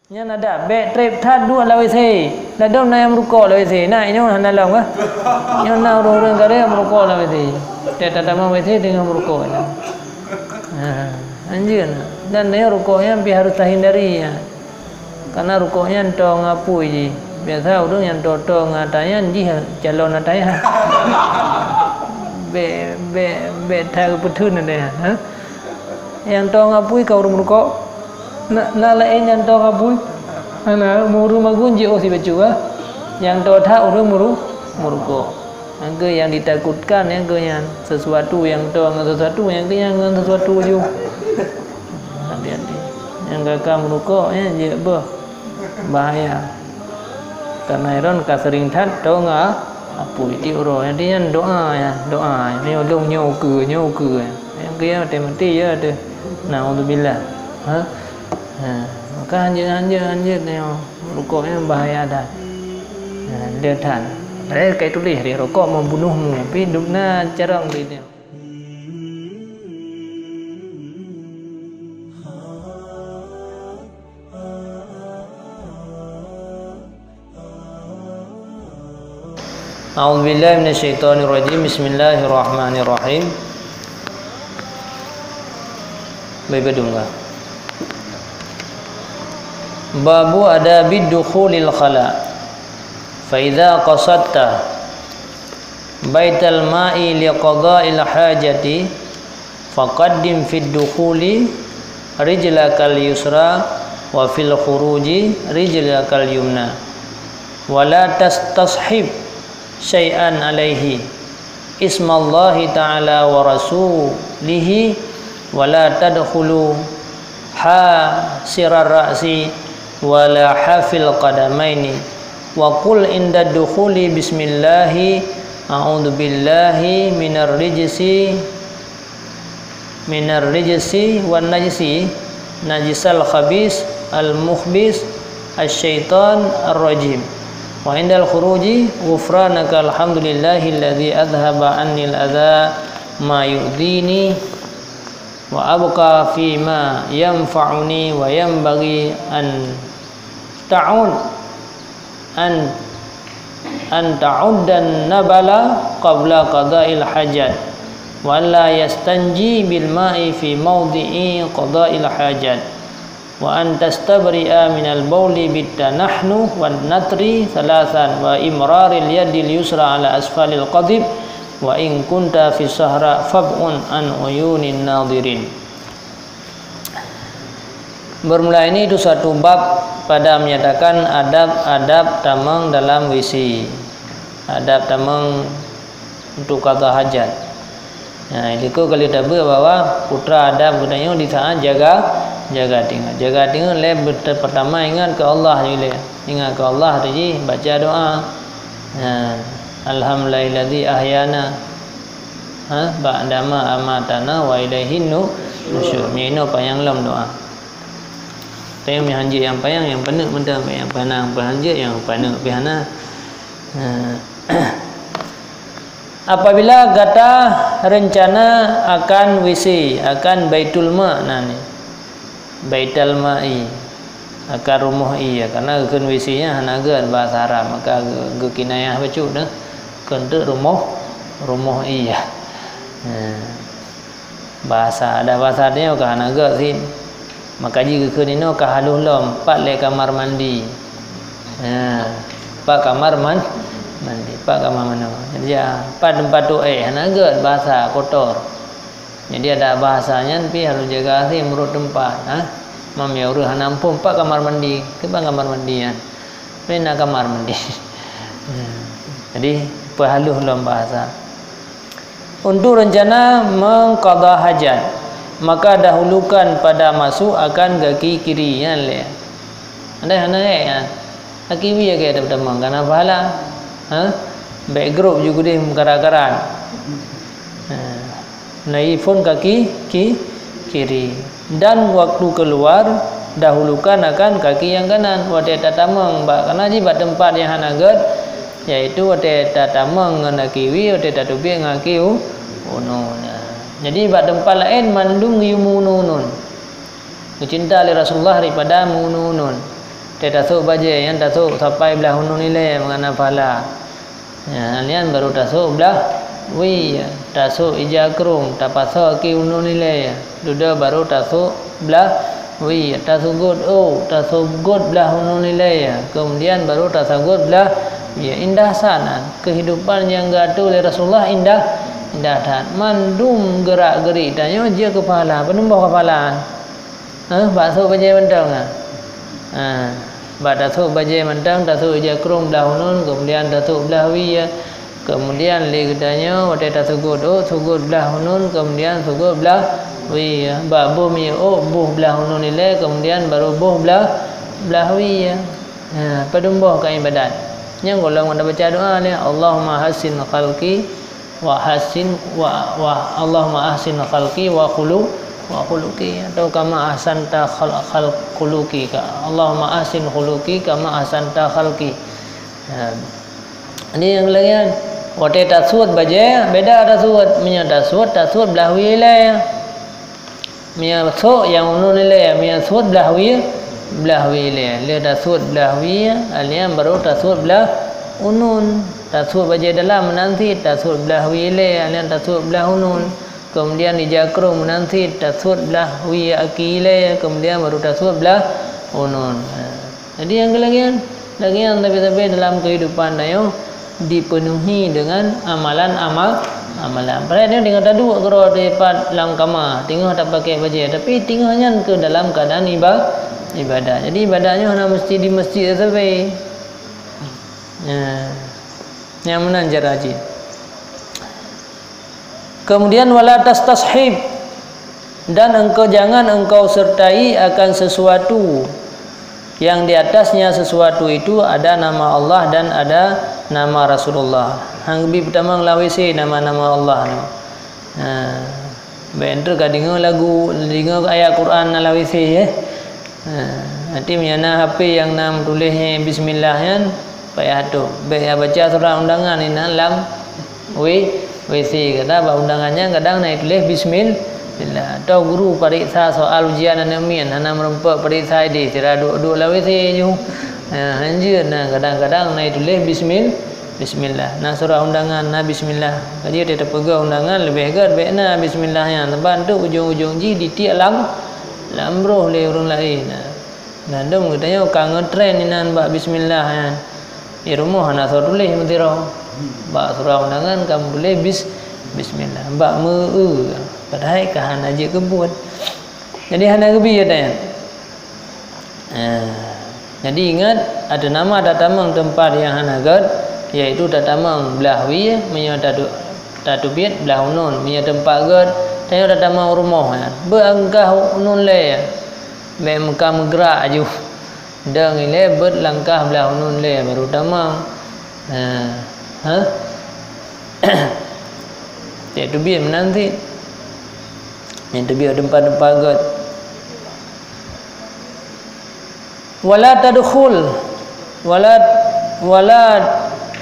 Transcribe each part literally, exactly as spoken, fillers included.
Nyan adat, bèk trép that duek lam W C. Ladôm na nyang meurukok lam W C. Na nyoe hana lom kah? Nyoe na ureueng-ureueng kareueng meurukok lam W C. Trép tatamong W C teungoh meurukok. Ha, anjeuen. Dan nyoe rukok nyan pih harôh tahindari nyan. Karena rukok nyan toe ngon apui jih. Biasa ureueng nyang toe-toe ngon ata nyan jih calon ata nyan. Bèk, bèk, bèk that geupeutheun ata nyan, ha? Nyang toe ngon apui ka ureueng meurukok? Na, na laén nyang toe ngon apui? Hana, ureueng magun jiôh sibacut, ha? Nyang toe that ureueng meuru-, meurukok. Nyang keuh nyang ditakutkan, nyang keuh nyan sesuatu nyang toe ngon sesuatu, nyang keuh nyan ngon sesuatu ju. Hati-hati. Nyang ka, ka meurukok, nyan jeuet beuh. Bahaya. Karena droen ka seuring that toe ngon apui tiep uroe. Jadi nyan doa ya, doa. Nyoe lôn nyoe ukeue, nyoe ukeue. Nyang keu ya maté-maté ya teuh. Naudzubillah. Ha? Ha. Maka hanjeuet, hanjeuet, hanjeuet nyoe. Rukok nyan bahaya that. Ha, le that. Padahai ka tuléh di rukok membunuhmu, tapi dum na carông di dia. A'udzubillahi minasyaitonirrajim. Bismillahirrahmanirrahim. Baik, badum kah? Babu adabi dukhulil khala. Fa idza qasadta baital ma'i liqada'il hajati, faqaddim fid dukhuli rijlakal yusra wa fil khuruji rijlakal yumna. Wa la tastashib syai'an alaihi ismallahi ta'ala wa rasulihi, wa la tadkhulu hasirar ra'si wa la hafil qadamaini. Wa qul inda dukhuli bismillahi, a'udzu billahi minar rijsi, minar rijsi wan najsi, najsal khabis, al mukhbis, asy-syaitan ar-rajim. Wa indal khuruji, ghufranaka alhamdulillahilladzi adhhaba annil adza ma yu'dzini wa abqa fi ma yanfa'uni wa yanbaghi an ta'ud, an, an ta'uddan nabala qabla qada'il hajat, wa la yastanji bil ma'i fi mawdi'i qada'il hajat, wa an tastabri'a minal bauli bit tanahnu wan natri thalathan, wa imraril yadil yusra ala asfalil qadib, wa in kunta fi sahra fab'un an uyunin nadhirin. Bermula ini itu satu bab pada menyatakan adab-adab tamong dalam W C. Adab tamong untuk qadha hajat. Nah, itu kali tabeu bahwa putra Adam geutanyoe di saat jaga, jaga teungoh. Jaga teungoh lé bet-, pertama ingat keu Allah jih lé. Ingat keu Allah tu jih baca doa. Nah, alhamdulillahilladzi ahyana. Ha, ba'dama amatana wa ilaihin nu-, nusyur. Nyoe inoe panyang lom doa. Tapi meuhanjeuet nyang panyang, nyang paneuk mantong, nyang panang peuhanjeuet, nyang paneuk pih hana. Ha. Apabila gata rencana akan W C, akan Baitul Ma, nah ni. Baital Ma'i, akan rumoh ie, karena geukheun W C nyan hana gét bahasa Arab, maka geu-, geukinayah bacut deh, kheun teuk rumoh, rumoh ie. Ha. Bahasa, ada bahasa nyoe ka hana gét cit. Maka jih geukheun inoe ka halôh lom, pat lé kamar mandi. Ha, pat kamar man-, mandi, pat kamar manoe. Jadi, ya, pat teumpat tu'éh, hana gét bahasa kotor. Jadi, ada bahasa nyan pih harôh jaga até meunurot teumpat, ha. Mam ya ureueng hana muphom pat kamar mandi, kiban kamar mandi nyan. Pi na kamar mandi. Jadi, peuhalôh lom bahasa. Untuk rencana mengqadha hajat, maka dahulukan pada masuk akan gaki kiri, nyan lé. Ada hana gét nyan. Gaki wie gét teuma-teuma, kana pahala. Ha? Bèk grob ju keudeh meukara-kara. Ha. Naiphon kaki ki-, kiri. Dan waktu keluar, dahulukan akan kaki yang kanan. Watèe tatamong bak, kana jih bak teumpat nyang hana gét, yaitu watèe tatamong ngon gaki wie, watèe tateubiet ngon gaki u-, uneuen. Jadi, bak teumpat laén mandum geuyue meuuneuen-uneuen. Geucinta lé Rasulullah daripada meuuneuen-uneuen. Teutasôk bajée nyan tasôk sampai blah uneun ilée meunan pahala. Nyan, nyan baru tasôk blah wie, tasôk ija krông, tapasoe aki uneun ilée. Dudoe baru tasôk blah wie, tasugôt ôk, tasugôt blah uneun ilée. Keumudian baru tasugôt blah wie. Indah sangat. Keuhidupan nyang geuatô lé Rasulullah indah, indah that. Mandum geurak-geurik tanyoe jeuet keu pahala. Peuneuboh keu pahala. Hah, bak sôk bajée mantong, ha. Ha, bak tasôk bajée mantong, tasôk ija krông blah uneun, keumudian tasôk blah wie. Keumudian lé geutanyoe watée tasugôt ôk, sugôt blah uneun, keumudian sugôt blah wie. Bak boh miyueb ôk, boh blah uneun ilée, keumudian baru boh blah, blah wie. Ha, padum boh ka ibadat. Nyang gohlom geutanyoe baca doa lé, "Allahumma hassin khalqi wa hassin wa, wa Allahumma ahsin khalqi wa khulu-, wa khuluqi," atau "Kama ahsanta khal-, khal-, khuluqi," ka, "Allahumma ahsin khuluqi kama ahsanta khalqi." Ha. Jadi nyang lagée nyan, watée tasuet bajée, beda tasuet. Meunyoe tasuet, tasuet blah wie ilée. Meunyoe sôk nyang uneun ilée, meunyoe suet blah wie, blah wie ilée. Lé tasuet blah wie, alheuh nyan baru tasuet blah uneun. Tasuet bajée dalam meunan cit, tasuet blah wie ilée, alheuh nyan tasuet blah uneun. Keumudian ija krông meunan cit, tasuet blah wie aki ilée, keumudian baru tasuet blah uneun. Ha. Jadi nyang keu lagée nyan, lagée nyan sabe-sabe dalam keuhidupan tanyoe dipeunuhi deungon amalan-amal-, amalan. Padahai nyoe teungoh taduek keudroe teupat lam kama, teungoh tapakée bajée, tapi teungoh nyan keu dalam keuadaan iba-, ibadat. Jadi ibadat nyoe hana meusti di meuseujid sabe. Nah, nyang meunan cara jih. Kemudian, "Wala tastashib," dan engkau, jangan engkau sertai akan sesuatu yang di atasnya sesuatu itu ada nama Allah dan ada nama Rasulullah. Hang bi peutamong lam W C nama-nama Allah nyoe. Ha, bèk enteuk ka deungoe lagu, deungoe ayat Quran na lam W C, eh. Ha, nanti meunyo na H P nyang na meutuléh bismillah nyan, payah tôb. Bèk ya baca surat undangan inan lam W-, W C. Kata bak undangan nyan kadang na ituléh bismillah. Atau guru pareksa soal ujian aneuk miet, hana meurumpok pareksa idéh, sira duek-duek lam W C ju. Ha, hanjeuet na kadang-kadang na ituléh bismil-, bismillah. Na surat undangan, na bismillah. Kaji teupeugah undangan leubeh gèt bèk na bismillah nyan. Sabab tu ujong-ujong jih ditiek lam, lam broh lé ureueng laén. Nah, dum geutanyoe ka ngeutren inan bak bismillah nyan. Di rumoh hana soe tuléh meusidroe. Bak surat undangan ka meutuléh bis-, bismillah. Bak meu-, eu, padahai ka hana jeuet keu buet. Jadi hana geubi ata nyan. Eh, jadi ingat, ata nama tatamong teumpat nyang hana gèt, yaitu tatamong blah wie, meunyoe tatu-, tateubiet blah uneun, meunyoe teumpat gèt, tanyoe tatamong rumoh nyan. Beuangkah uneun lé, bèk meuka meugrak aju. Dong ilée beuet langkah blah uneun lé baru tamong. Ha. Ha? Cek teubiet meunan cit. Nyang teubiet teumpat-teumpat gèt. Wala tadkhul, wala, wala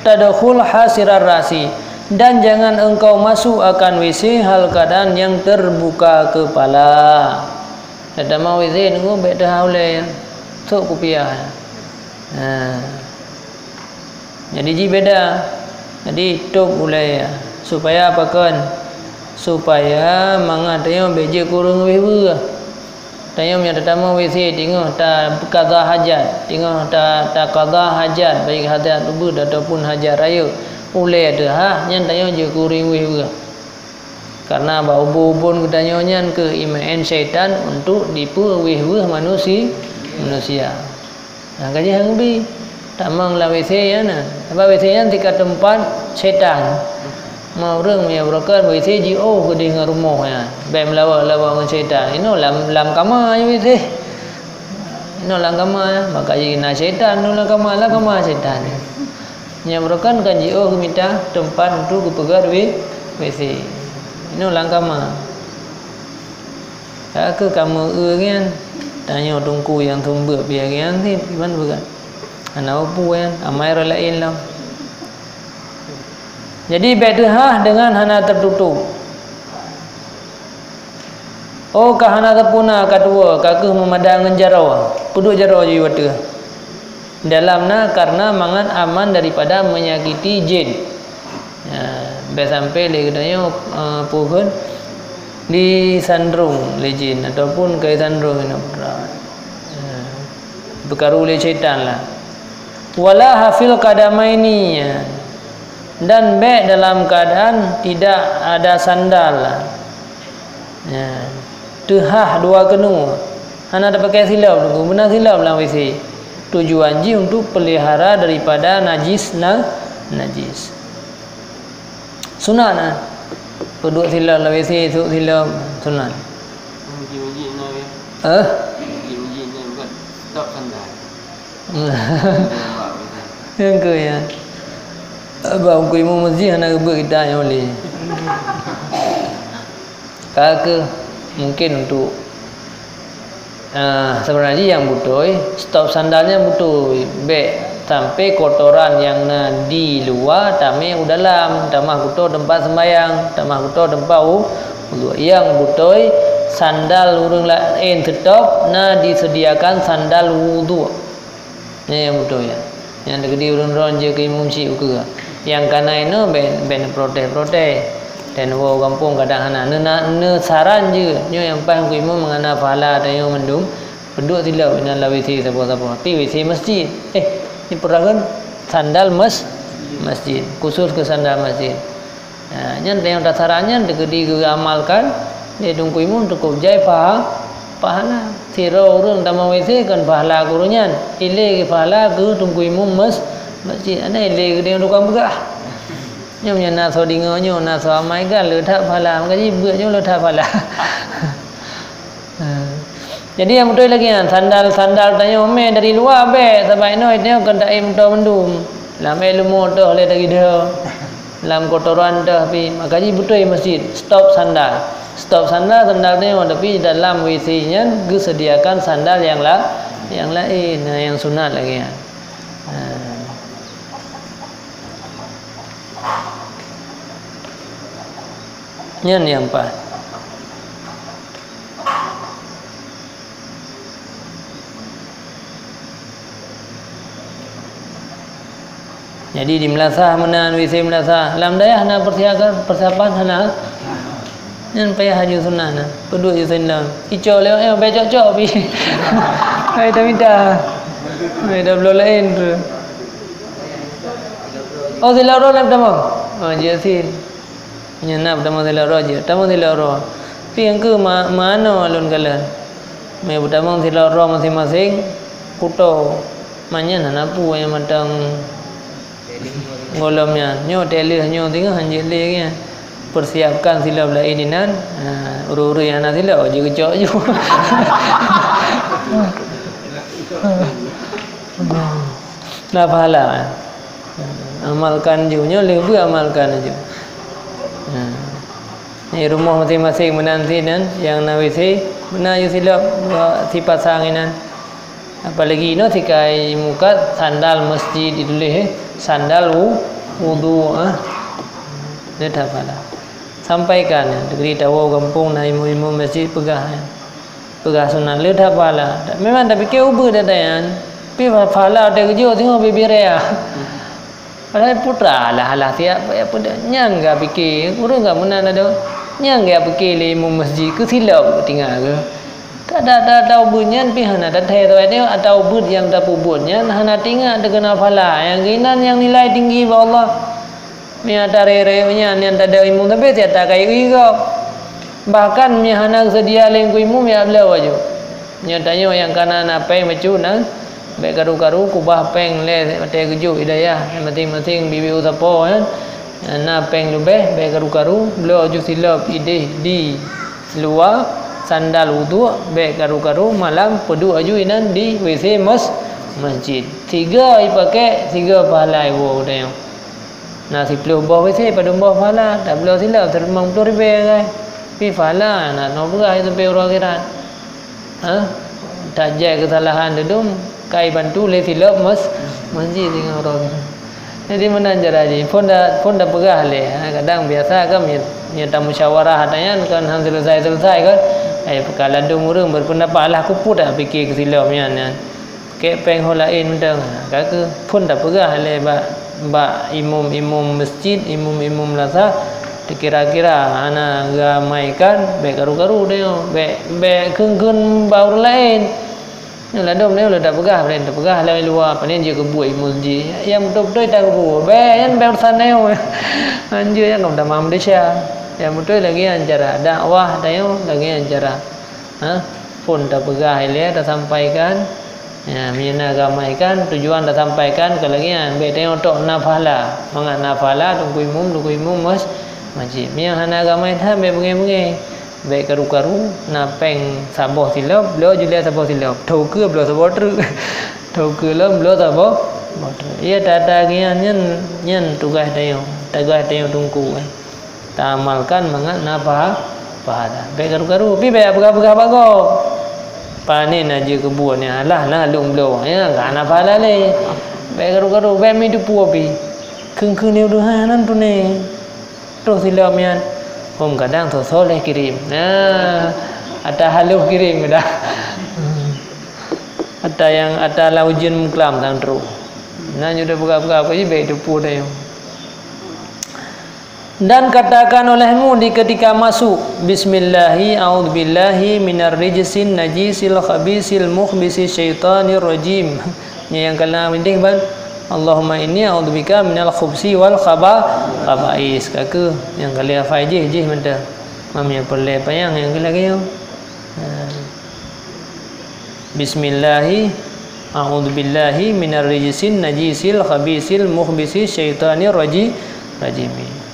tadkhul hasirar ra'si, dan jangan engkau masuk akan W C hal keadaan yang terbuka kepala. Tatamong W C nunggu bèk teuhah ulèe, sôk kupiah. Ha. Jadi jih beda. Jadi tôb ulèe, supaya pakon? Supaya mangat tanyoe bèk jeuet keu ureueng wéh-weueh. Tanyoe meunyoe tatamong W C teungoh taqadha hajat, teungoh ta-, taqadha hajat, baik hajat ubeut ataupun hajat rayeuk, ulèe teuhah, nyan tanyoe jeuet keu ureueng wéh-weueh. Karena bak ubon-ubon geutanyoe nyan keuh imeu'en syaitan untuk dipeue wéh-weueh manusi-, manusia. Nah, ka jih nyang bi tamong lam W C nyan na. Sabab W C nyan tika teumpat syaitan. Ma ureueng meunyoe beureukat W C jiôh keudeh ngon rumoh nyan. Bèk meulawa-lawa ngon syaitan. Inoe lam, lam kama nyan W C. Inoe lam kama nyan. Maka jih na syaitan, inoe lam kama, lam kama syaitan. Nyang beureukat kan jiôh geumita teumpat untuk geupeugöt W-, W C. Inoe lam kama. Ka keuh kamoe eu ngian, tanyoe teungku nyang seumeubeuet piah ngian cit, kiban beugat. Hana peue nyan, amai ureueng laén lom. Jadi, bèk teuhah deungon hana teututup. Oh, ka hana teupuna ka tuwoe, ka keuh meumada ngon jaroe. Peuduek jaroe jih watèe. Dalam na karena mangat aman daripada menyakiti jin. Ya, bèk sampai lé geutanyoe, eh, peue kheun, disandrong lé jin ataupun ka disandrong inoe putra. Ya, peukaru lé syaitan lah. Wala hafil qadamaini, ya. Dan bèk dalam keadaan tidak ada sandal lah. Ya. Teuhah dua keunoe. Hana tapakai silop, Teungku. Beuna silop lam W C. Tujuan jih untuk pelihara daripada najis na-, najis. Sunat na. Peuduek silop lam W C, sôk silop, sunat. Uji-uji na, ya. Eh? Uji-uji na, bukan stop sandal. Nyang keu ya. Bah, Teungku Imum Masjid hana geubeuet kita nyoe lé. Ka keuh mungkin untuk, ah, sebenarnya yang beutôi, stop sandalnya beutôi. Bèk sampai kotoran nyang na di luwa tamè u dalam, tamah geuto teumpat sembayang, tamah geuto teumpat u-, wudhu. Yang beutôi, sandal ureueng laén stop na disediakan sandal wudhu. Nyan nyang beutôi, ya. Nyang teukeudi ureueng droe jeuet keu imum syik ukeue. Nyang kana inoe bèk, bèk neuprotes-protes. Dan woe gampông kadang hana. Neuna-, neusaran jeuet. Nyoe nyang paih keu imum meuhana pahala tanyoe mandum. Peuduek silop inan lam W C saboh-saboh. Tapi W C masjid. Eh, nyoe peue kheun? Sandal mas-, masjid. Khusus keu sandal masjid. Ha, nyan nyang tasaran nyan teukeudi geuamalkan lé Teungku Imum, cukup jai paha-, pahala. Sidroe ureueng tamong W C kon pahala keu ureueng nyan, ilée pahala keu Teungku Imum mas-, masjid. Hana ilée keu tukang peugah. Nyoe meunyoe na soe deungoe nyoe, na soe amai kan le that pahala, maka jih beuet nyoe le that pahala. Ha. Jadi nyang beutôi lagèe nyan, sandal-sandal tanyoe mé dari luwa bèk, sabab inoe tanyoe kon taék meutoe mandum. Lam ék leumo toh lé tagidho. Lam kotoran toh pi, maka jih beutôi masjid, stop sandal. Stop sandal, sandal tanyoe, tapi dalam W C nyan geusediakan sandal nyang la-, nyang laén, nyang sunat lagèe nyan. Ha. Nyan nyang paih. Jadi di meulasah meunan, W C meulasah. Lam dayah na persiapan, persiapan hana? Nyan payah aju sunat na. Peuduek aju sunat. Icok lewat, eh, bèk cok-cok pi. Hai tamita. Hai dah bloe laén tu. Oh, silop droe na tamong. Oh, jeuet sin. Nyan na peutamong silop droe jeuet, tamong silop droe. Tapi nyang keu ma-, meuanoe lôn kalon. Meutamong silop droe maséng-maséng, kuto. Manyan hana peue nyang mantong gohlom nyan. Nyoe teuh lheueh nyoe singoh hanjeuet lé nyan. Persiapkan silop laén inan, ha, ureueng-ureueng nyang hana silop, jigeucok ju. Na pahala, eh. Amalkan ju, nyoe lheueh beuet amalkan ju. Nah. Di rumoh maséng-maséng meunan sinan, nyang na W C, meunan ju silop, dua sipasang inan. Apalagi inoe sikai mukat sandal masjid dituléh, eh, sandal wu-, wudhu, eh. Dia dah pahala. Sampaikan, eh, deugri tawoe gampông na imum-imum masjid peugah, eh. Peugah sunat le that pahala. Memang tapike ubeut that nyan. Pi pahala watèe geujok singoh bibiré. Padahai putra alah-alah siat, nyan gapike, ureueng ka meunan adoe. Nyan gapike lé imum masjid keu silop tinggai geuh. Ka, ka, ka, ka ubeut nyan pi hana tathèe, atau ubeut nyang tapeubuet nyan hana teuingat teukeuna pahala. Nyang keunan nyang nilai tinggi bak Allah. Meunyoe ata rayeuk-rayeuk nyan nyang tadong imum, tapi siat ka ié gob. Bahkan meunyoe hana geuseudia lé Teungku Imum, jak bloe aju. Meunyoe tanyoe nyang kana na péng bacut na, bèk karu-karu kubah péng lé watèe geujok i dayah, maséng-maséng bibi u sapo nyan. Na péng leubeh, bèk karu-karu, bloe aju silop idéh di luwa, sandal wudhu, bèk karu-karu, malam peuduek aju inan di W C mas-, masjid. Sigoe ipakék, sigoe pahala iwoe u tanyoe. Na siplôh boh W C, padum boh pahala, tabloe silop, limong ploh ribèe sagai. Pi pahala, na noe peugah sampoe uroe akhirat. Ha? Tajak keusalahan teudum, ka ibantu lé silop mas-, masjid singoh uroe akhirat. Jadi meunan cara jih, phon da, phon da peugah lé. Ha, kadang biasa kan, meunyoe, meunyoe tamusyawarah ata nyan kan han selesai-selesai kan. Eh, ka ladôm ureueng berpendapat, alah kupeuet dak pike keu silop nyan, nyan. Kek péng ho laén mantong. Ka keuh phon tapeugah lé bak, bak imum-imum masjid, imum-imum madrasah, kira-kira hana geuamaikan, bék karu-karu tanyoe, bék, bék kheun-kheun bak ureuëng laén. Nyoe ladôm nyoe lôn tapeugah, lôn tapeugah lé luwa, pane jeuet keu buet imum jih. Nyang beutôi-beutôi takeubue, bék nyan bék urusan tanyoe. Hanjeuet nyan ka meutamah meudesya. Nyang beutôi lagée nyan cara dakwah tanyoe, lagée nyan cara. Ha? Phon tapeugah ilée tasampaikan. Ya, meunyoe na geuamaikan, tujuan tasampaikan keu lagée nyan, bék tanyoe tok na pahala. Mangat na pahala, teungku imum, teungku imum mas-, masjid. Meunyoe hana geuamai that, bék beungéh-beungéh. Bék karu-karu, na péng saboh silop, bloe julée saboh silop. Tho keue bloe saboh treuk. Tho keue lom bloe saboh, saboh treuk. Iya, that-that nyan, nyan, nyan tugaih tanyoe. Tugaih tanyoe teungku, eh. Taamalkan mangat na paha-, pahala. Bék karu-karu, pi bék peugah-peugah bak gob. Pane na jeuet keu buet nyan, alah na lôn bloe. Ya, ka na pahala lé. Bék karu-karu, bék meutupeue pi. Kheun-kheun nyoe deuh, ha, nan tu nyoe. Troh silop nyan. Hom kadang soe-soe lé kirém. Nah, ata haloh kirém dah. Ata nyang, ata lam ujeuen meuklam sang troh. Nah, nyoe dah peugah-peugah apa jih, bék tupeue tanyoe. Dan katakan olehmu di ketika masuk, "Bismillahi, a'udzubillahi minar rijsin najisil khabisil mukhbisi syaitanir rajim." Nyan nyang ka na idéh ban, "Allahumma inni a'udzubika minal khubsi wal khaba-, khaba'is." Ka keuh nyang ka lheueh hafai jih, jih mantong. Mam nyang peureulée panyang nyang lagée nyoe. Ha. Bismillahi, a'udzubillahi minar rijsin najisil khabisil mukhbisi syaitanir raji-, rajimi.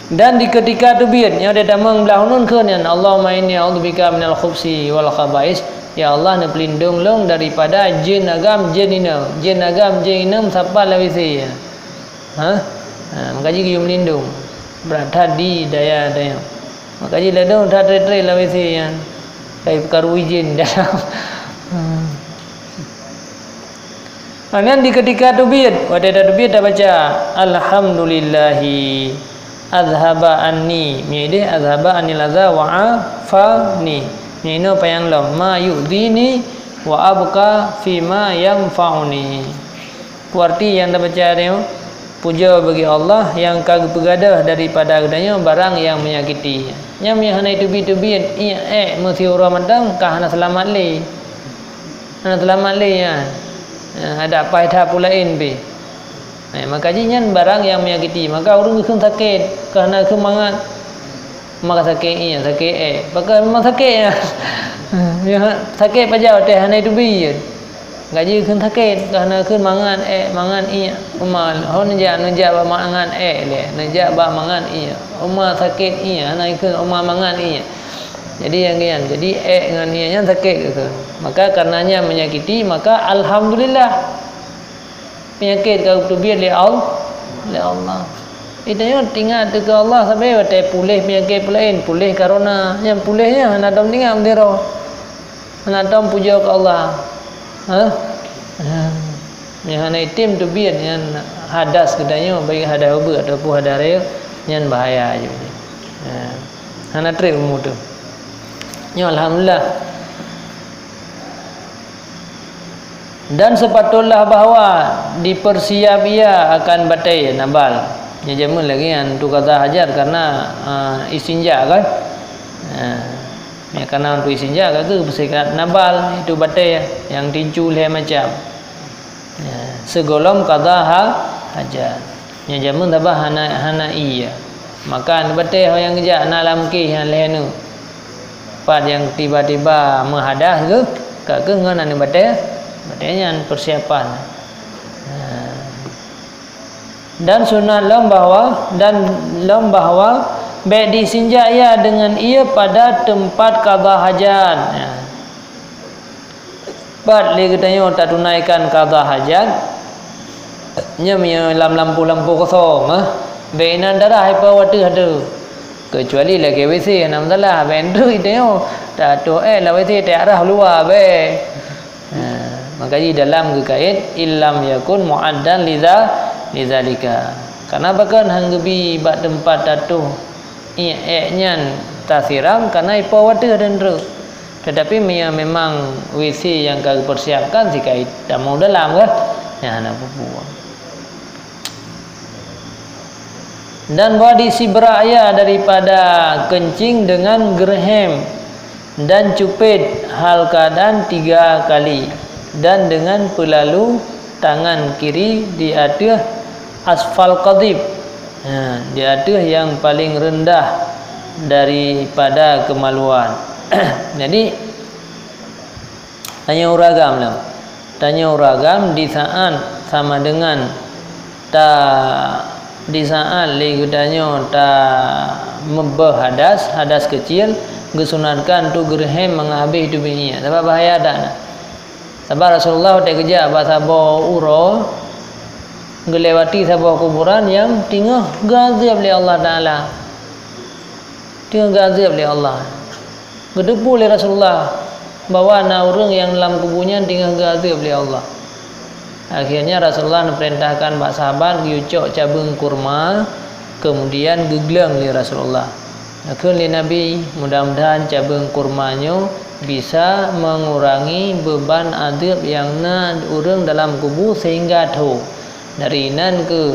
Dan di ketika teubiet, nyoe di tamong blah uneun kheun nyan, "Allahumma inni a'udzubika minal khubsi wal khaba'is." Ya Allah, neupeulindong lôn daripada jén agam, jén inong. Jén agam, jén inong sapat lawét sie. Ha? Ha, maka jih geuyue meulindong. Brat that di daya-daya. Maka jih ladôm that trét-trét lawét sie nyan. Kai peukaru jén dalam. Hmm. Nyan di ketika teubiet, watée tateubiet tabaca, "Alhamdulillahi azhaba anni." Meunyoe idéh, "Azhaba anni laza wa afani." Meunyoe inoe panyang lom, "Ma yu'dhini wa abqa fi ma yanfa'uni." Peue arti nyang tabaca nyoe? Pujoe bagi Allah nyang ka geupeugadôh daripada geutanyoe barang nyang menyakiti. Nyan meunyoe hana teubiet-teubiet, iék ék meusiuroe mantong ka hana seulamat lé. Hana seulamat lé nyan. Eh, adak paih that peue laén pih. Eh, maka jih nyan barang nyang menyakiti. Maka ureuëng geukheun sakét, ka hana kheun mangat. Maka sakét iék, sakét ék. Pakon memang sakét nyan. Ya, sakét pajan watée hana teubiet. Gaji kheun sakét, ka hana kheun mangat ék, mangat iék. Uma, ho neujak, neujak bak mangat ék lé, neujak bak mangat iék. Uma sakét iék, hana kheun uma mangat iék. Jadi nyang nyan, jadi ék ngon iék nyan sakét keu kheun. Maka karena nyan menyakiti, maka alhamdulillah. Peunyakét ka geuteubiet lé Al-, lé Allah. Geutanyoe teuingat teuh keu Allah sabe watée puléh peunyakét peulaén, puléh corona. Nyang puléh nyan hana tom teuingat meudiro. Hana tom pujoe keu Allah. Hah? Ha. Nyang hana item teubiet nyan hadas geutanyoe, baik hadas ubeut ataupun hadas rayeuk, nyan bahaya jih. Ha. Hana treb umu teuh. Nyoe alhamdulillah. Dan sepatutlah bahwa dipersiap ia akan batée nabal. Nyan jameun lagée nyan untuk qadha hajat karena, ah, istinja kan. Ah, nyan karena untuk istinja ka geuh beuseukat nabal, itu batée nyang tincu lhée macam. Ya, sigohlom qadha ha-, hajat. Nyan jameun sabab hana, hana ie. Maka neubatée ho nyang geujak na lam kéh nyang lhée nyoe. Pat nyang tiba-tiba meuhadas geuh, ka geuh ngon aneuk batée, batée nyan persiapan. Ha. Dan sunat lom bahwa, dan lom bahwa bék disinjak ia deungon ie pada teumpat qadha hajat. Ha. Pat lé geutanyoe tatunaikan qadha hajat, nyoe meunyoe lam lampôh-lampôh kosong, eh, bék inan darah ipoh ateueh atu. Keucuali lagée W C hana masalah, bék treuk geutanyoe tatoh ék lam W C teuarah luwa bék. Ha, maka jih dalam geukait, "Illam yakun mu'addan liza-, lizalika." Karena pakon han geubi bak teumpat tatoh ék nyan tasiram, karena ipoh ateueh dan treuk. Tetapi meunyoe memang W C nyang ka geupersiapkan, sikai tamong dalam, kan? Nyan hana peue-peue. Dan buat istibra'ah daripada keuncing dengan geureuhem dan cupet hal keadaan tiga kali, dan dengan peulalu tangan kiri di ateueh asfal qadhib, ha, di ateueh nyang paleng reundah daripada keumaluan. Jadi, tanyoe ureueng agam lom. Tanyoe ureueng agam di saat sama dengan ta, di saat lé geutanyoe ta meubeuh hadas, hadas keucil, geusunatkan tu geureuhem mangat habéh teubiet iék. Sabab bahaya that na. Sabab Rasulullah watée geujak bak saboh uroe, geulewati saboh kuburan nyang teungoh geuazeueb lé Allah Taala. Teungoh geuazeueb lé Allah. Geuteupeue lé Rasulullah bahwa na ureuëng nyang lam kubu nyan teungoh geuazeueb lé Allah. Akhirnya Rasulullah neupeurintahkan bak sahabat geuyue cok cabeueng kurma, kemudian geugleueng lé Rasulullah. Neukheun lé Nabi, mudah-mudahan cabeueng kurma nyoe bisa mengurangi beban azeueb nyang na ureuëng dalam kubu sehingga tho. Dari nan keuh,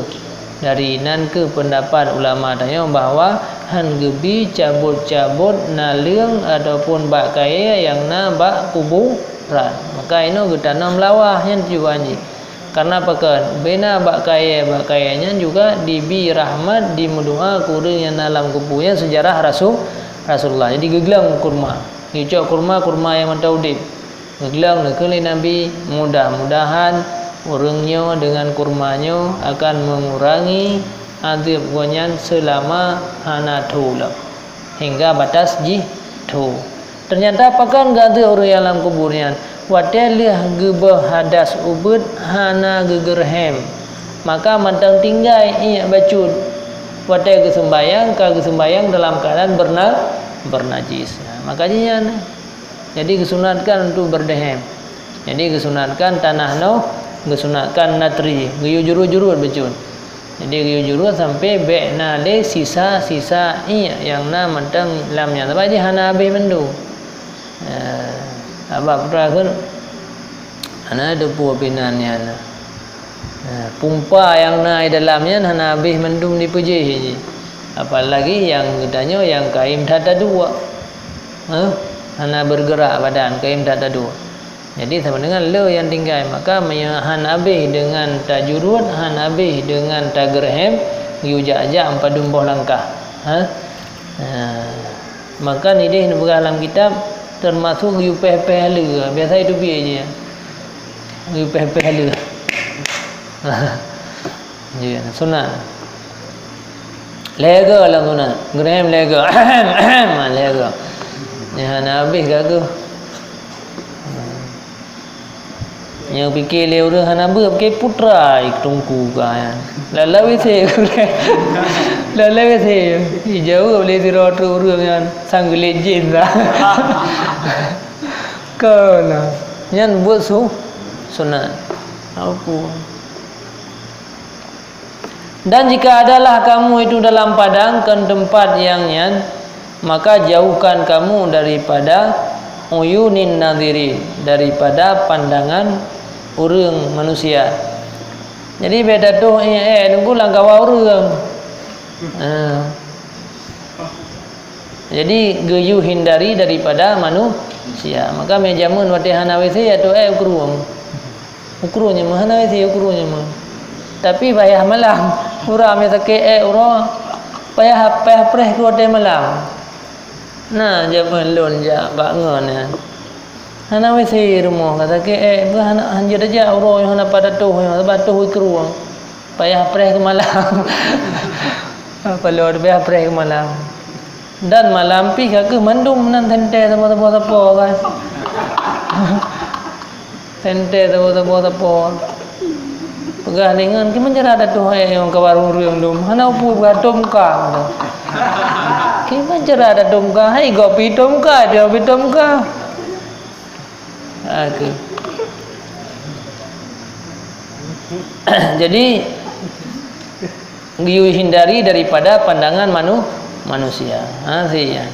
dari nan keuh peundapat ulama tanyoe bahwa hán geubi cabot-cabot naleueng ataupun bak kayée nyang na bak kuburan. Maka inoe geutanom lawah nyan tujuan jih. Karena pakon? Bina bak kayée, bak kayée nyan juga dibi rahmat, dimeudoa keu ureuëng nyang na lam kubu nyan seujarah Rasul, Rasulullah. Jadi geugleueng kurma. Geucok kurma, kurma nyang mantong udeb. Geugleueng neukheun lé Nabi, mudah-mudahan ureuëng nyoe deungon kurma nyoe akan mengurangi azeueb gobnyan seulama hana tho lom, hingga batas jih tho. Teunyata pakon geuazeueb ureuëng nyang lam kubu nyan? Watée lheueh geubeuh hadas ubeuet hana geugeureuhem, maka mantong tinggai iék bacut. Watée geuseumbahyang, ka geuseumbahyang dalam keuadaan beurna-, beurnajis. Maka jih nyan. Jadi geusunatkan untuk beureuhem. Jadi geusunatkan tanah noh, geusunatkan natri, geuyue jurut-jurut bacut. Jadi geuyue jurut sampai bék na lé sisa-sisa iék nyang na mantong lam nyan. Sabab jih hana habéh mandum. Eh, sabab peue teuma kheun hana teupeue pih nan nyan. Eh, pumpa nyang na di dalam nyan hana habéh mandum dipeujéh jih. Apalagi nyang geutanyoe nyang kayém that taduek. Hah? Hana bergerak badan, kayém that taduek. Jadi sama dengan le nyang tinggai, maka meunyoe hán habéh deungon tajurut, hán habéh deungon tageureuhem, geuyue jak-jak padum boh langkah. Ha? Ha. Maka nideh neupeugah lam kitab, teumasok geuyue péh-péh haleue. Biasa itu piye jih? Geuyue péh-péh haleue. Jih, sunat. Lhèe goe lam sunat. Geureuhem lhèe goe. Ahem, ahem, lhèe goe. Nyan hana habéh ka geuh. Nyang pike lé ureueng hana beuet, pike putra teungku ka nyan. Lam W C. Lam W C. Ijaweueb lé sidroe teuk ureueng nyan sang geulet jén sa. Ka na. Nyan buet su-, sunat. Apa? Dan jika adalah kamu itu dalam padang kon teumpat nyang nyan, maka jauhkan kamu daripada uyunin nadhirin, daripada pandangan ureueng manusia. Jadi, bèk tatoh ék-ék teungku lam kawan ureueng. Ha. Jadi, geuyue hindari daripada manusia. Maka, meunyo jameun watèe hana W C, ya toh ék u krueng. U krueng nyan meuh, hana W C u krueng nyan meuh. Tapi payah malam. Uroe meunyo sakét ék uroe, payah, payah preh keu watèe malam. Na jameun lôn jak bak ngon nyan. Hana W C rumoh, ka sakét ék, hana, hanjeuet tajak uroe nyoe, hana pat tatoh nyoe, sabab toh u krueng. Payah preh keu malam. Apa lôn payah preh keu malam. Dan malam pih ka keuh mandum nan teuntèe sapo-sapo kan. Teuntèe sapo-sapo. Peugah lé ngon, "Kiban cara tatoh ék nyoe ka barô ureueng dum? Hana peue, peugah tom ka." "Kiban cara tatom ka? Hai gopi tom ka, dia pi tom ka." Oke. Jadi, geuyue hindari daripada pandangan manu-, manusia. Ha, si, ya.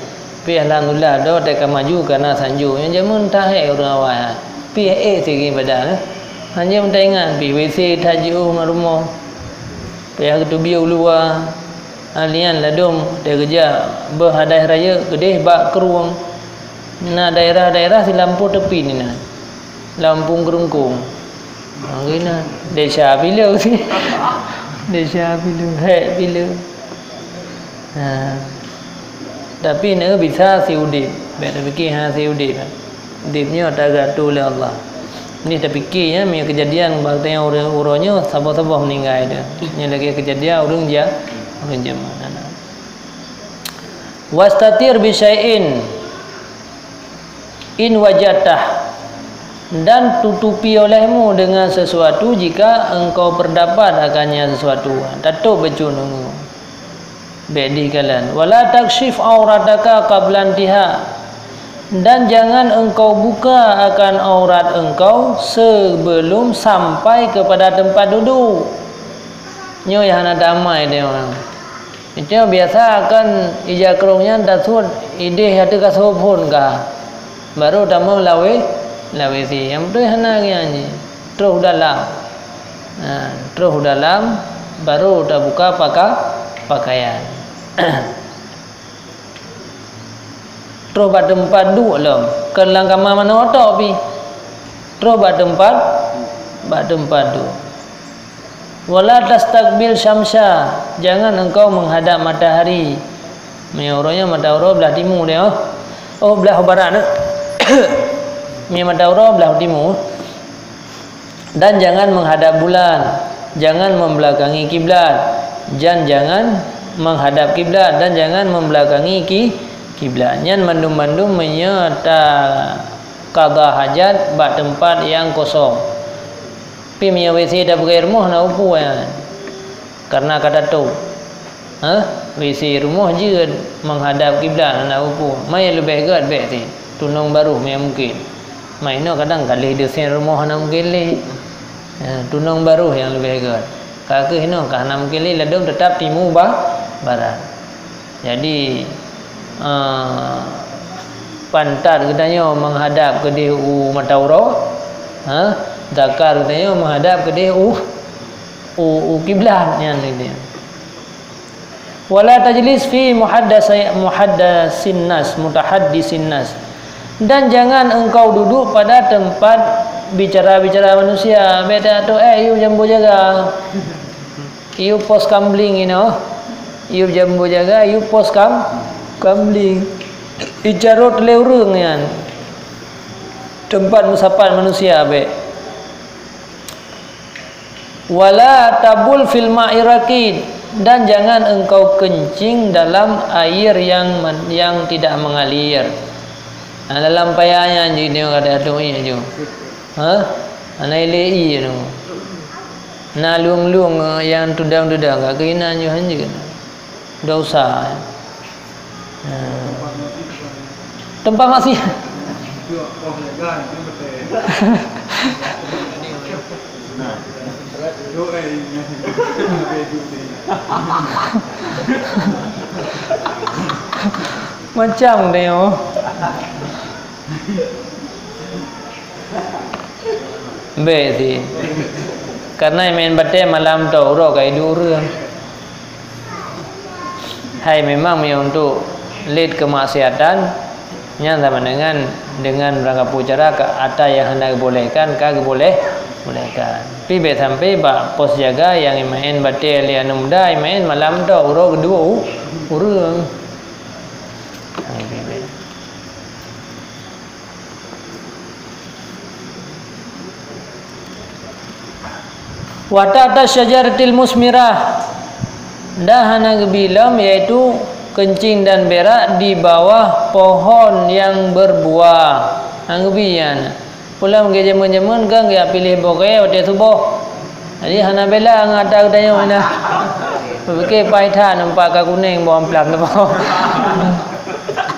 Tapi alhamdulillah, do teuka maju karena sanjung. Nyang jameun tahe ureueng awai. Pi eh sigi badan. Hanya meuta ingat pi W C that jiôh ngon rumoh. Payah geuteubiet u luwa. Alian ladom teugeujak beuh adai rayeuk keudeh bak krueng. Na daerah-daerah silampôh tepi nina. Lampung Keurungkung. Ha, keunan. Desya pileue. Desya pileue, hek pileue. Ha. Tapi na bisa si udeb. Bèk tapike ha si udeb. Udeb nyoe tagatu lé Allah. Ni tapike ya, meunyoe keujadian bak tanyoe uroe, uroe nyoe saboh-saboh meuninggai tu. Nyoe lagèe keujadian ureueng ja-, ureueng jameun. Wastatir bi syai'in in wajadtah, dan tutupi olehmu dengan sesuatu jika engkau berdapat akannya sesuatu. Tatôp bacut nunggu. Bèk dikalon. Wala taksyif aurataka qabla intiha. Dan jangan engkau buka akan aurat engkau sebelum sampai kepada tempat duduk. Nyoe nyang hana damai deh orang. Itu biasa kan ija krong nyan tasut ideh ateueh kasô phon ka. Baru tamong lawé, lawé si. Nyang beutôi hana nyan jih. Troh dalam. Ha, troh dalam baru tabuka paka-, pakaian. Troh bak teumpat duek lom, kon lam kama manoe tok pih. Troh bak teumpat, bak teumpat duek. Wala tastaqbil syamsa, jangan engkau menghadap matahari. Meunyoe uroe nyoe mata uroe blah timu deh, oh. Oh, blah barat, eh. Meunyoe mata uroe blah timu. Dan jangan menghadap bulan, jangan membelakangi kiblat, dan jangan menghadap kiblat, dan jangan membelakangi ki-, kiblat. Nyan mandum-mandum meunyoe ta qadha hajat bak teumpat nyang kosong. Pi meunyoe W C tapeugöt rumoh na upu nyan. Karena ka tatôp. Ha? W C rumoh jeuet menghadap kiblat hana upu. Ma nyang leubeh gèt bèk cit. Tunong barôh meunyoe mungken. Ma inoe kadang ka lheueh desén rumoh hana mungken lé. Ha, tunong barôh nyang leubeh gèt. Ka keuh inoe ka hana mungken lé ladôm teutap timu ba-, barat. Jadi, eh, pantat geutanyoe menghadap keudeh u mata uroe, ha? Zakar geutanyoe menghadap keudeh u, u, u kiblat nyan dia. Wala tajlis fi muhaddasa-, muhaddasin nas, mutahaddisin nas. Dan jangan engkau duduk pada tempat bicara-bicara manusia. Beda tu, eh, yue jambo jaga. Yue pos kamling inoe. Yue jambo jaga, yue pos kam-, kamling. Icarot lé ureueng nyan. Tempat meusapat manusia bèk. Wala tabul fil ma'i rakid, dan jangan engkau kencing dalam air yang men-, yang tidak mengalir. Nah, dalam paya nyan jih nyoe kada tueng ié ju. Ha? Hana ilé ié nyoe. Na lueng-lueng nyang tudang-tudang ka keuinan ju hanjeut. Dosa. Ha. Teumpat maksiat. Macam dia. Bèk sih. Karena main batèe malam tu, uroe ka iduek ureueng. Hai memang meunyoe untuk lét kemaksiatan, nyan sama dengan, dengan meurangkapeue cara ka atra nyang hana geubolehkan, ka geuboleh-, bolehkan. Pi bèk sampai bak pos jaga nyang imaén batèe lé aneuk muda, imaén malam tu uroe geuduek u-, ureueng. Hai, bèk, bèk. Wa tahta syajaratil musmirah, dan hana geubi lom, yaitu keuncing dan berak di bawah pohon yang berbuah. Hana geubi nyan. Pulang geujameun-jameun kan geupiléh boh kayèe watèe suboh. Jadi hana bela ngon ata geutanyoe na. Pike pai that nampak ka kunéng boh amplam tu.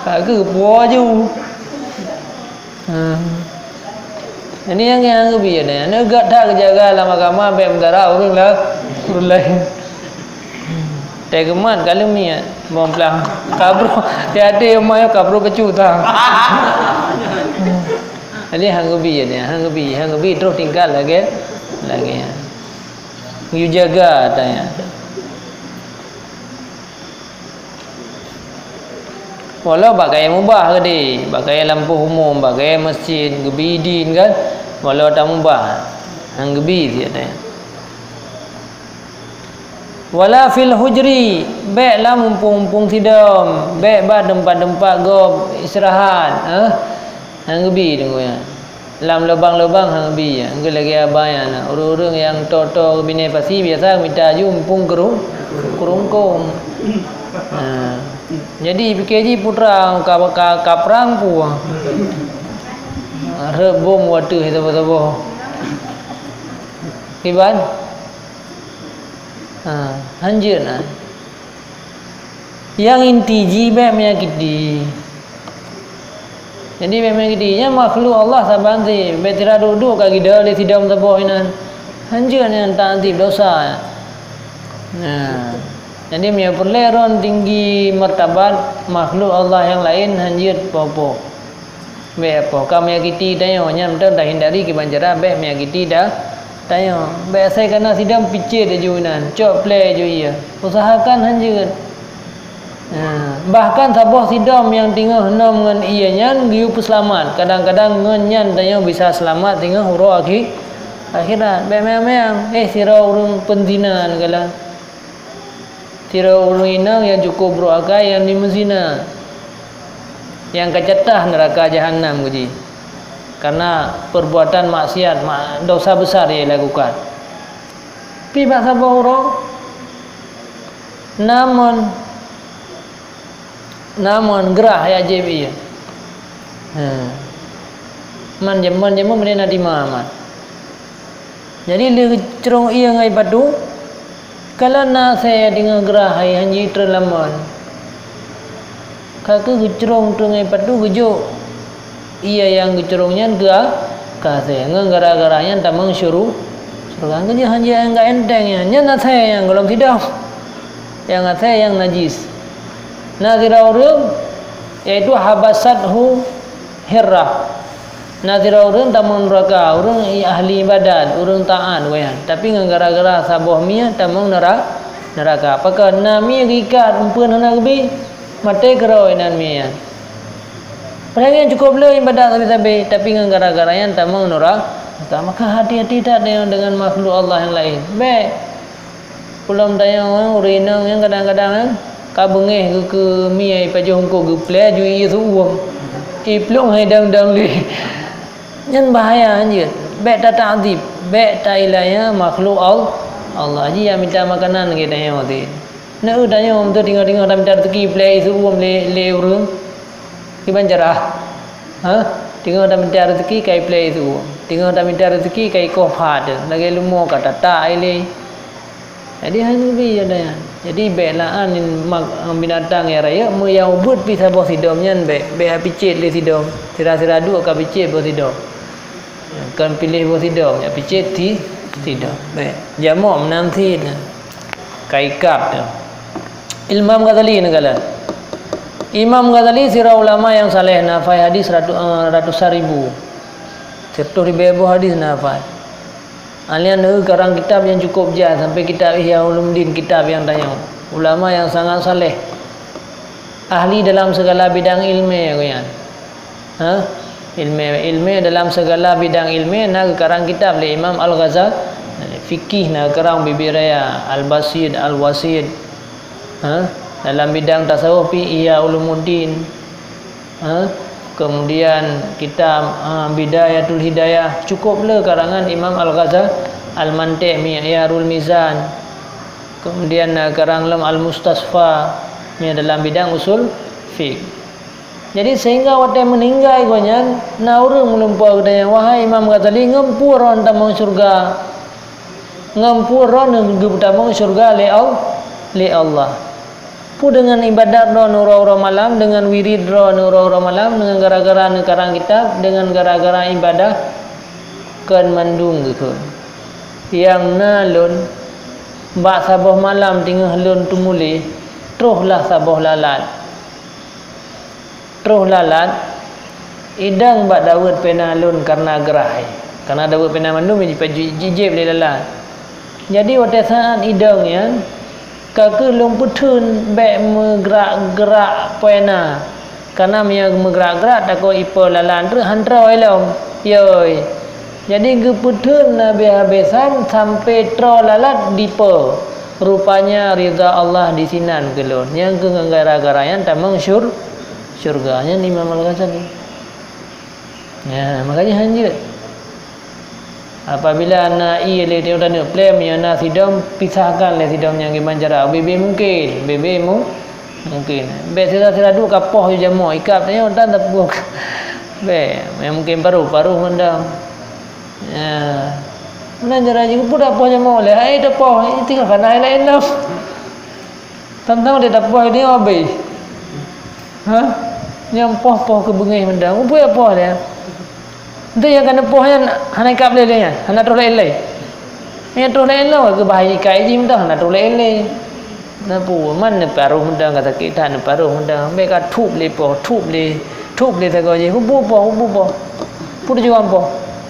Ka geupuwoe ju. Ha. Jadi nyang, nyang geubi nyan, neugat that geujaga lam agama bèk meudara ureueng la-, ureueng laén. Teukeumah ka leumiet, bom plang. Kabro, tiada yang mayo kabro kecu tang. Jadi hang geubi ya, hang geubi, hang geubi terus tingkat lagi, lagi. Yue jaga tanya. Walau bak gaya mubah geude, bak gaya lampôh umum, bak gaya masjid, geubi idin kan. Walau tamubah, hang geubi siat tanya. Wala fil hujri, bèk lam umpung-umpung sidom, bèk bak teumpat-teumpat gob istirahat, eh? Hang geubi deungon nyan. Lam lubang-lubang hang geubi, hang geubi lagèe abang nyan. Ureueng-ureueng nyang toe-toe binéh pasi biasa mita aju umpung keurung-, keurungkong. Ha. Jadi pike jih putra ka, ka, ka prang pue. Rhöt bom watèe saboh-saboh. Kiban? Ha, hanjeuet na. Nyang inti jih bèk menyakiti. Jadi bèk menyakiti. Nyan makhluk Allah saban si, bèk sira duek-duek ka gidong lé sidom saboh inan. Hanjeuet nyan ta'zib dosa. Nah. Jadi meunyoe peureulèe ron tinggi martabat makhluk Allah nyang laén hanjeuet po-po. Bèk apoh ka menyakiti tanyoe, nyan mantong tahindari kiban cara bèk menyakiti ta-, tanyoe. Bèk asai kana sidang picet aju inan, cok plè aju ié. Usahakan hanjeuet. Nah, bahkan saboh sidom nyang teungoh nom ngon ié nyan geuyue peuseulamat. Kadang-kadang ngon nyan tanyoe bisa seulamat teungoh uroe akhi-, akhirat. Bèk meuang-meuang, eh, sidroe ureueng peuzina neukalon. Sidroe ureueng inong nyang cukôp brôk akai nyang jimeuzina, nyang ka jatah neuraka jahanam keu jih, kareuna peurbuatan maksiat, ma-, dosa besar nyang ilakukan. Pih bak saboh uroe, na mon, na mon grah jak jieb ié. He. Man jam-, man jameun meudeh na dima man. Jadi lheueh geucrông ié ngon ié patu, kalon na asèe deungon grah hai hanjeuet treun lam mon. Ka kheueh geucrông treun ngon ié patu geujok ié nyang geucrông nyan keu a-, keu asèe. Ngon gara-gara nyan tamong syuru-, syeuruga. Keujeuet hanjeuet nyang ka enteng nyan. Nyan asèe nyang gohlom sidom. Nyang asèe nyang najis. Na sidroe ureueng, yaitu habasathu hirrah. Na sidroe ureueng tamong neuraka, ureueng i-, ahli ibadat, ureueng taat, wayah. Tapi ngon gara-gara saboh mie tamong neura-, neuraka. Pakon na mie geuikat, eumpeuen hana geubi, maté keudroe inan mie nyan. Padahai nyan cukôp le ibadat sabe-sabe, tapi ngon gara-gara nyan tamong neura-, neuraka. Maka hati-hati that deungon, deungon makhluk Allah nyang laén. Bèk. Ulôn tanyoe ureueng inong nyang kadang-kadang ka beungéh geuh keu mie ipajoh eungkôt geuplè aju ié seuuem. Iplueng hai dang-dang lé. Nyan bahaya hanjeuet. Bèk tata'zib, bèk tailanya makhluk Al-, Allah. Jih nyang mita makanan geutanyoe teuh. Neu tanyoe meunteue teungoh-teungoh tamita reuzeki iplè ié seuuem lé, lé ureueng. Kiban cara? Ha? Teungoh tamita reuzeki ka iplè ié seuuem. Teungoh tamita reuzeki ka ikoh pha teuh. Lagèe leumo ka tata ilé. Jadi, hana bi ya daya. Jadi, bèk la'an mak-, binatang nyang rayeuk, meunyo ubeuet pih saboh sidom nyan bèk, bèk picet lé sidom. Sira-sira duek ka picet boh sidom. Kon piléh boh sidom, ya picet si-, sidom. Bèk. Jamok meunan cit. Ka ikab tu. Imam Ghazali neukalon. Imam Ghazali sidroe ulama nyang saleh, na hafai hadis ratu-, eh, ratusan ribu. Siratoh ribèe boh hadis na hafai. Alèh nyan karang kitab nyang cukôp jai, sampai kitab Ihya Ulumuddin, kitab nyang tanyoe. Ulama nyang sangat saleh. Ahli dalam segala bidang ilmu, gobnyan. Ha? Ilmu, ilmu dalam segala bidang ilmu na geukarang kitab lé Imam Al-Ghazali. Fikih na geukarang Bibi Raya, Al-Basit, Al-Wasit. Ha? Dalam bidang tasawuf pih Ihya Ulumuddin. Ha? Kemudian kitab, ha, Bidayatul Hidayah, cukôp le karangan Imam Al-Ghazali, Al-Mantiq, Mi'yarul Mizan. Kemudian, ha, karang lom Al-Mustasfa, ya, dalam bidang usul fiqh. Jadi, sehingga watèe meuninggai gobnyan, na ureueng meulumpoe geutanyoe, "Wahai Imam Ghazali, ngon peue droen tamong syeuruga?" Ngon peue droen geupeutamong syeuruga lé Al-, lé Allah. Peue deungon ibadat droen uroe-uroe malam, deungon wirid droen uroe-uroe malam, deungon gara-gara neukarang kitab, deungon gara-gara ibadah, kon mandum geukheun. Nyang na lôn, Bak saboh malam teungoh lôn teumuléh, trohlah saboh lalat. Troh lalat, idong bak daweuet pena lôn kareuna grah, kareuna daweuet pena mandum jipa-, ji-, jijieb lé lalat. Jadi watée saát idong nyan, ka kheueh lôn peutheun bék meugrak-grak pena, kareuna meunyoe meugrak-grak takot ipo lalat treuk han troe lom. Yoi. Jadi geupeutheun habéh-habésan sampoe troe lalat dipo. Rupanya ridha Allah disinan keu lôn. Nyang keuh ngon gara-gara nyan tamong syur-, syurga. Nyan Imam Al-Ghazali. Nah, makanya hanjeuet. Apabila na ié lé teuh taneuk plém, nyoe na sidom, pisahkan lé sidom nyang kiban cara. Ubé-bé mungken, ubé-bé mu-, mungken. Bék sira-sira duek ka poh yu jamoe, ikab tanyoe tan tapeubuet. Bék, nyang mungken paruh, paruh mandam. Ya. Meunan cara jih, peue tapoh jamoe lé? Hai tapoh, tinggai kana hai laén lom. Tantang dia tapoh dia habéh. Ha? Nyang poh-poh keu beungéh mantong. Peue poh dia? Ente nyang kana poh nyan hana ikab lé lé nyan, hana troh laén lé. Nyang troh laén lé keu bahai ikai jih mantong, hana troh laén lé. Na peue, man neuparoh mantong ka sakét that, neuparoh mantong. Bék ka thup lé poh, thup lé, thup lé sagoe jih. Hubu poh, hubu poh. Peue tujuan poh?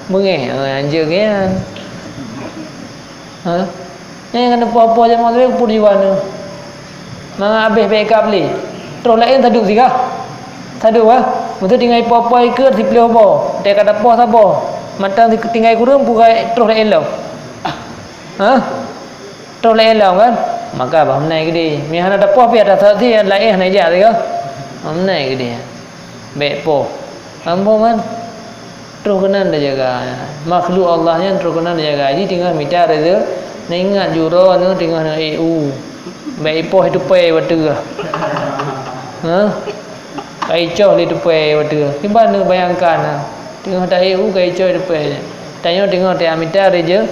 Beungéh, eh, anjeuk nyan. Ha? Nyang keuneuk poh-poh jamoe lé peue tujuan nyoe? Mangat habéh bék ikab lé. Troh laén saduek siga. Saduek, ha? Meuseuti tinggai poh-poh ikot siplôh boh. Teuka tapoh saboh. Mantong tinggai kureueng peue ka troh laén lom. Ha? Troh laén lom kan? Maka bah meunan keudéh. Meuhana tapoh pih ata saksi nyang laén hana jak siga. Meunan keudéh. Bék poh. Ambo man. Troh keunan tajaga. Makhluk Allah nyan troh keunan tajaga. Jih teungoh mita rezeki. Neuingat juro nyoe teungoh neu-eu. Bék ipoh tupée watée. Ha? Ka icoh lé tupée watée. Kiban neubayangkan, ha? Teungoh ta-eu ka icoh tupée. Tanyoe teungoh tamita reje-,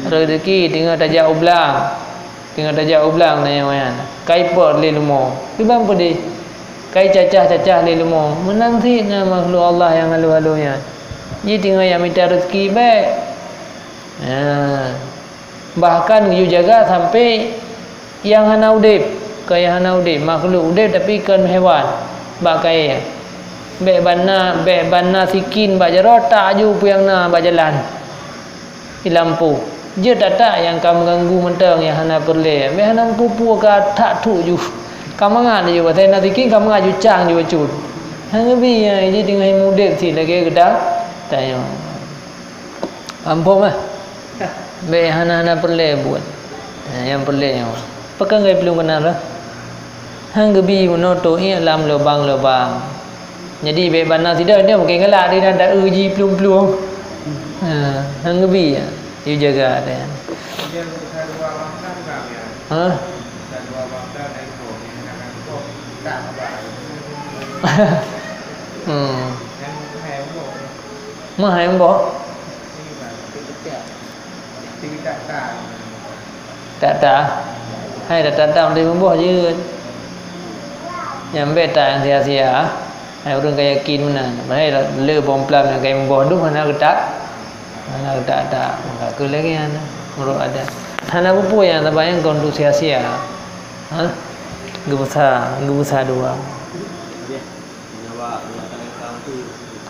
rezeki, teungoh tajak u blang. Teungoh tajak u blang tanyoe nyan, ka ipot lé leumo. Kiban peudeh, ka icacah-cacah lé leumo. Meunan cit nyan makhluk Allah nyang halo-halo nyan. Jih teungoh jak mita rezeki bék. Nah, bahkan geuyue jaga sampoe nyang hana udeb, kon nyang hana udeb, makhluk udeb tapi kon hewan, bak kayée. Bék ban na, bék ban na sikin bak jaroe, tak aju peue nyang na bak jalan. Di lampôh. Jeuet that-that nyang ka meuganggu mantong nyang hana peureulée. Meuhana peue-peue ka that thok ju. Ka mangat ju, watée na sikin ka mangat ju cang ju bacut. Hana bi, ya, jih teungoh mudeb cit lagée geuda tanyoe. Ampôn mah. Bék hana-hana peureulée buet. Ha, nyang peureulée nyoe. Pakon gai plueng keunan lah. Han geubi meunoe toh ié lam lubang-lubang. Jadi, bék ban na sidroe nyoe mungken galak di nan ta-eu ji plueng-plueng. Ha, han geubi ya. Yu jaga deh. Ha? Hmm. Meuhai meuboh. That-that. Hai that-that meuboh jeuet. Nyang bék that nyang sia-sia. Hai ureuëng ka yakin meunan. Hai le bom plam nyang ka meuboh dum hana geutak. Hana geutak-tak. Maka keu lagée nyan meurok adat. Hana peue-peue nyang tabayang kon untuk sia-sia. Ha? Geubeusa, geubeusa dua.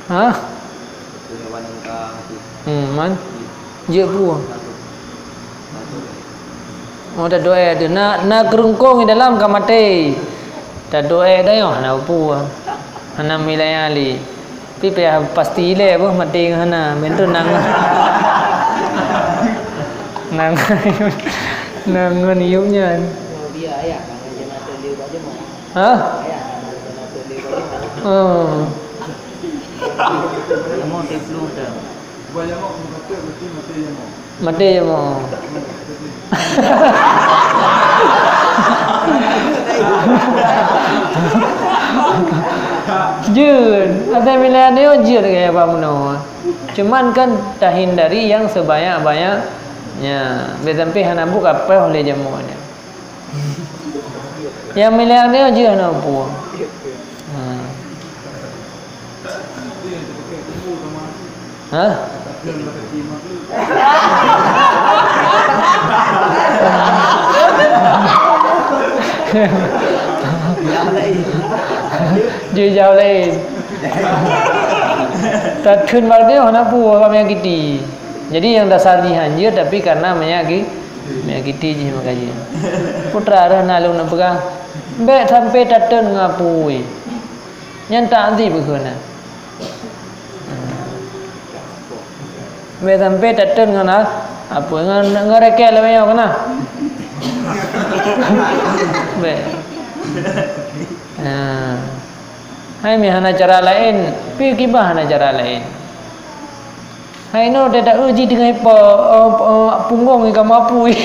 Ha? Hmm, man. Jeuet peue? Oh, tadoe tu. Na, na keurungkong di dalam ka maté. Tadoe dah nyoh, hana peue. Hana milai ali. Tapi payah pasti ilée boh maté ngon hana. Bentuk nang. Nang. Nang ngon yub nyan. Ha? Hmm. Maté jamoe. Jeuet. Asai milai nyoe jeuet gaya bak meunoe. Cuman kan tahindari yang sebanyak-banyaknya. Biar sampai hana buka peh oleh jamoe nyoe. Nyang milai nyoe jeuet hana peue. Ha. Ha? Jijaweueb laén. Tatheun bak geuh hana peue bak menyakiti. Jadi nyang dasar jih hanjeuet, tapi karena menyaki-, menyakiti jih maka jih. Putra rhah na lôn neupeugah, bèk sampai tatheun ngon apui. Nyan takzib keuh na. Bèk sampai tatheun ngon a-, apui, ngon, ngon rèkét lagèe nyoe keunan. Bèk. Nah. Hai mi hana cara laén, pi kiban hana cara laén. Hai nyoe teuta uji teungoh ipa, eh, eh, punggong ikan mapui.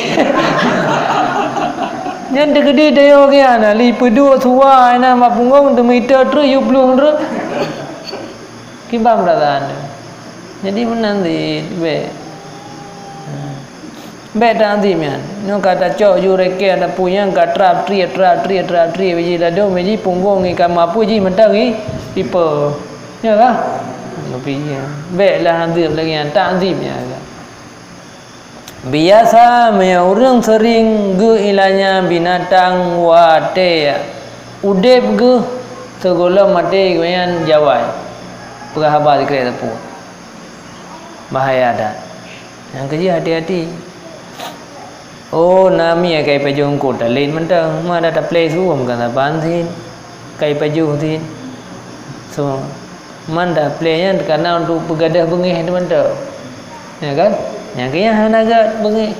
Nyan teukeudi tayoe kian, li peuduek suwa inan mak punggong teumita trok yue plueng trok. Kiban peurasaan tu. Jadi meunan cit, bèk. Bèk takzim nyan. Nyoe ka tacok ju rèkét ada pui nyan ka trap triet, trap triet, trap triet, biji ladôm, biji punggong ikan mapui jih mantong i, ipa. Ya kah? Tapi ya. Bèk lah azim lagèe nyan, takzim nyan. Biasa meunyoe ureueng seuring geuilanya binatang watèe udép geuh sigohlom maté gobnyan jawai. Peugah haba sikrek teupeu. Bahaya that. Nyang keujeuet hati-hati. Oh, na mi kai pajoh eungkôt talét mantong. Ma ada taplé su meukan saban sit. Kai pajoh sit. So, man taplé nyan karena untuk peugadôh beungéh tu mantong. Ya kan? Nyang keu nyan hana gèt beungéh.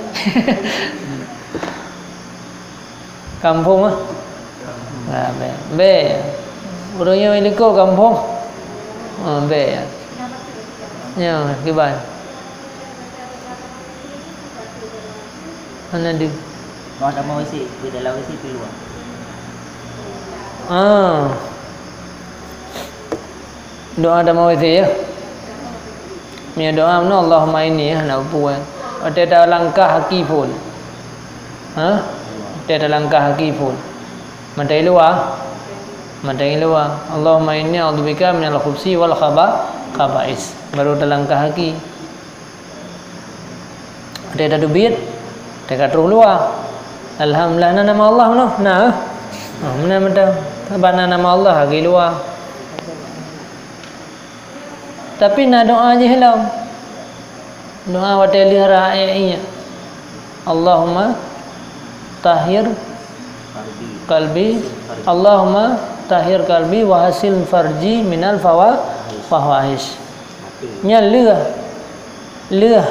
Kampung ah. Ha, bèk. Bèk. Ureueng nyoe likot kampung. Ha, bèk. Nyoe kiban. Hana deuh. Mau tak mau isi, di dalam isi keluar. Ah. Doa tamah W C ya. Meunyoe doa meunoe, Allahumma inni, ya, hana peue. Watèe talangkah kaki phôn. Ha? Watèe talangkah kaki phôn. Mantong luwa. Mantong luwa. Allahumma inni a'udzubika minal khubsi wal khaba-, khaba'is. Baru talangkah kaki. Watèe tateubiet, watèe ka troh luwa. Alhamdulillah, na nama Allah meunoe? Na. Oh, meunan mantong. Sabab na nama Allah lagèe luwa. Tapi na doa jih lom. Doa watèe lheueh raya ié. Allahumma tahhir qalbi. Allahumma tahhir qalbi wa hasil farji minal fawa-, fawahish. Nyan lheueh, lheueh,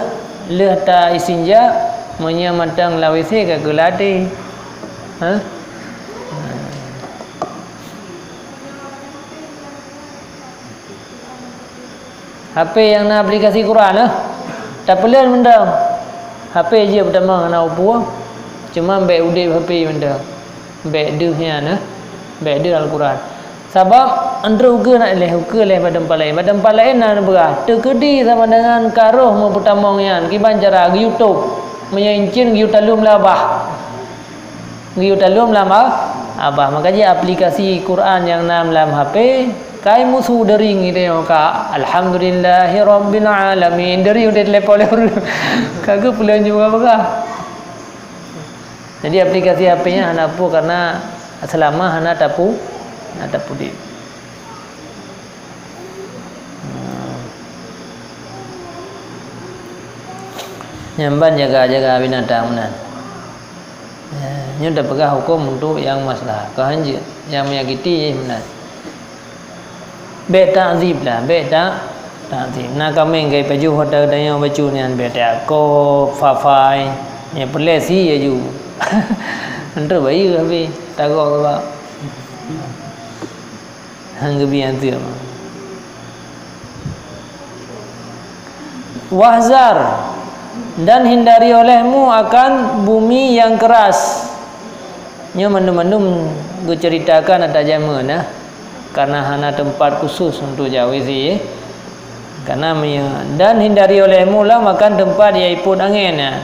lheueh ta istinja, meunyoe mantong lam W C ka geulati. Ha? H P nyang na aplikasi Quran, eh? Tapeuleuen mantong. H P jeuet peutamong hana peue, cuma bèk udép H P mantong. Bèk deuh nyan, eh? Bèk deuh Al-Quran. Sabab, antroe ukeue na lheueh, ukeue lheueh bak teumpat laén. Bak teumpat laén na neupeugah, teukeudi sama dengan karoh meupeutamong nyan, kiban cara geuyue tôb, meunyoe incien geuyue taleuem lam abah. Geuyue taleuem lam a-, abah. Maka jih aplikasi Quran nyang na lam H P, kai musu deuring geutanyoe ka, "Alhamdulillahirabbil alamin." Deuring udép telepon lé ureueng. Ka geupeuleueng juga peugah. Jadi aplikasi H P nyan hana peue karena seulama hana tapu-, hana tapeuudép. Nyan ban jaga-jaga binatang meunan. Eh, nyoe tapeugah huköm untuk nyang maslahat. Ka hanjeuet, nyang menyakiti jih meunan. Bèk takzib lah, bèk ta-, takzib. Na kaméng kai pajoh watèe tanyoe bacut nyan bèk takôb, fafai. Nyan peureulèe sie laju. Enteuk bayeue habéh, tagok keuba. Han geubi ateueh. Wahzar, dan hindari olehmu akan bumi yang keras. Nyoe mandum-mandum geuceuritakan ata jameun, nah, karena hana teumpat khusus untuk jak W C, ya. Karena meunyo-, dan hindari olehmu lah makan teumpat nyang ipot angén, nah.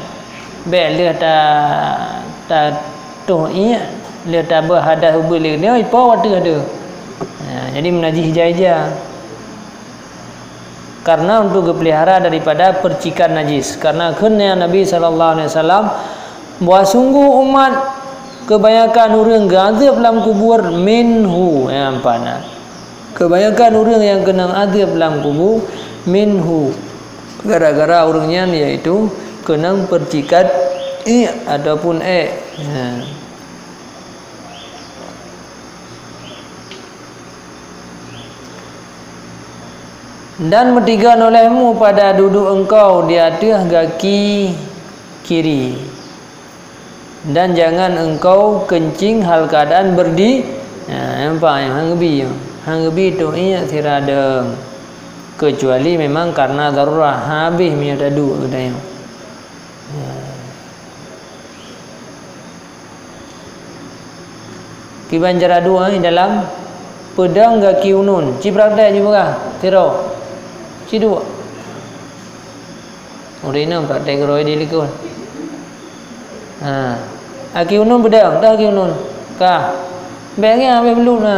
Bèk lheueh ta-, ta-, Toh iék, lé tabeuh hadas ubeut lé nyoe ipo watèe deuh. Ha, jadi meunajih ija-ija. Karena untuk geupeulihara daripada percikan najis. Karena kheun Nabi sallallahu alaihi wasallam, bahwa sungguh umat Keubanyakan ureuëng geuazeueb lam kubur minhu, nyang pana. Keubanyakan ureuëng nyang keunong azeueb lam kubu minhu, gara-gara ureuëng nyan yaitu keunong peucikat iek ataupun ék. Ha. Dan meutigong olehmu pada duduek engkau di ateueh gaki kiri, dan jangan engkau kencing hal keadaan berdi-, nah, nampak, han geubi, han geubi tuek iek sira deung, kecuali memang karena darurah, habéh meunyoe taduek geutanyoe. Kiban cara duek, eh, dalam peudong gaki unun. Ci praktek ju peugah, sidroe. Ci duek. Ureuëng inong praktek keudroe di likot. Ha. Gaki unun peudong, dah gaki unun. Ka. Bék nyan habéh beuleuet na.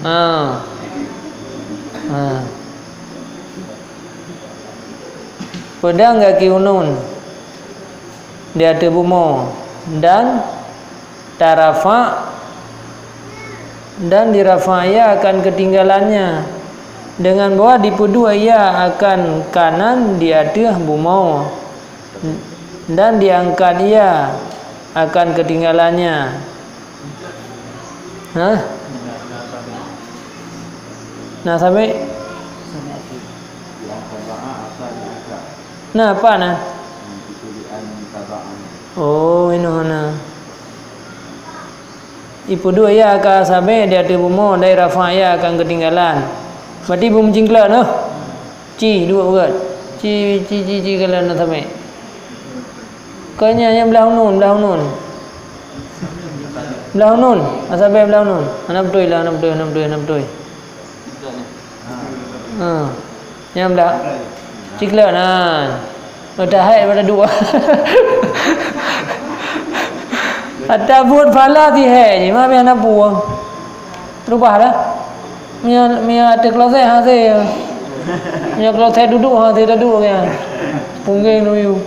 Ha. Ha. Peudong gaki unun di ateueh bumoe dan tarafa, dan dirafa ia akan keutinggalannya, dengan bahwa dipeuduek ia akan kanan di ateueh bumoe, dan diangkat ia akan keutinggalannya. Hah? Na sabé? Na apa na? Oh, inoe hana. Ipeuduek ia akan sabé di ateueh bumoe, dan irafa ia akan keutinggalan. Berarti beumeujingkleuk noh. Ci, duek beugét. Ci, ci, ci, ci, keuleuen na sabé. Kon nyan, nyan blah unun, blah unun. Blah unun, asabé blah unun. Hana beutôi lah, hana beutôi, hana beutôi, hana beutôi. Ha. Nyan blah. Cikleuk nan. Udah hai pada dua. Ata buet phala ti hai ni, mami hana puang. Rubah dah. Mia, mia ateueh kloset hase. Mia kloset duduek hase duduek ya. Punggeng nuyu.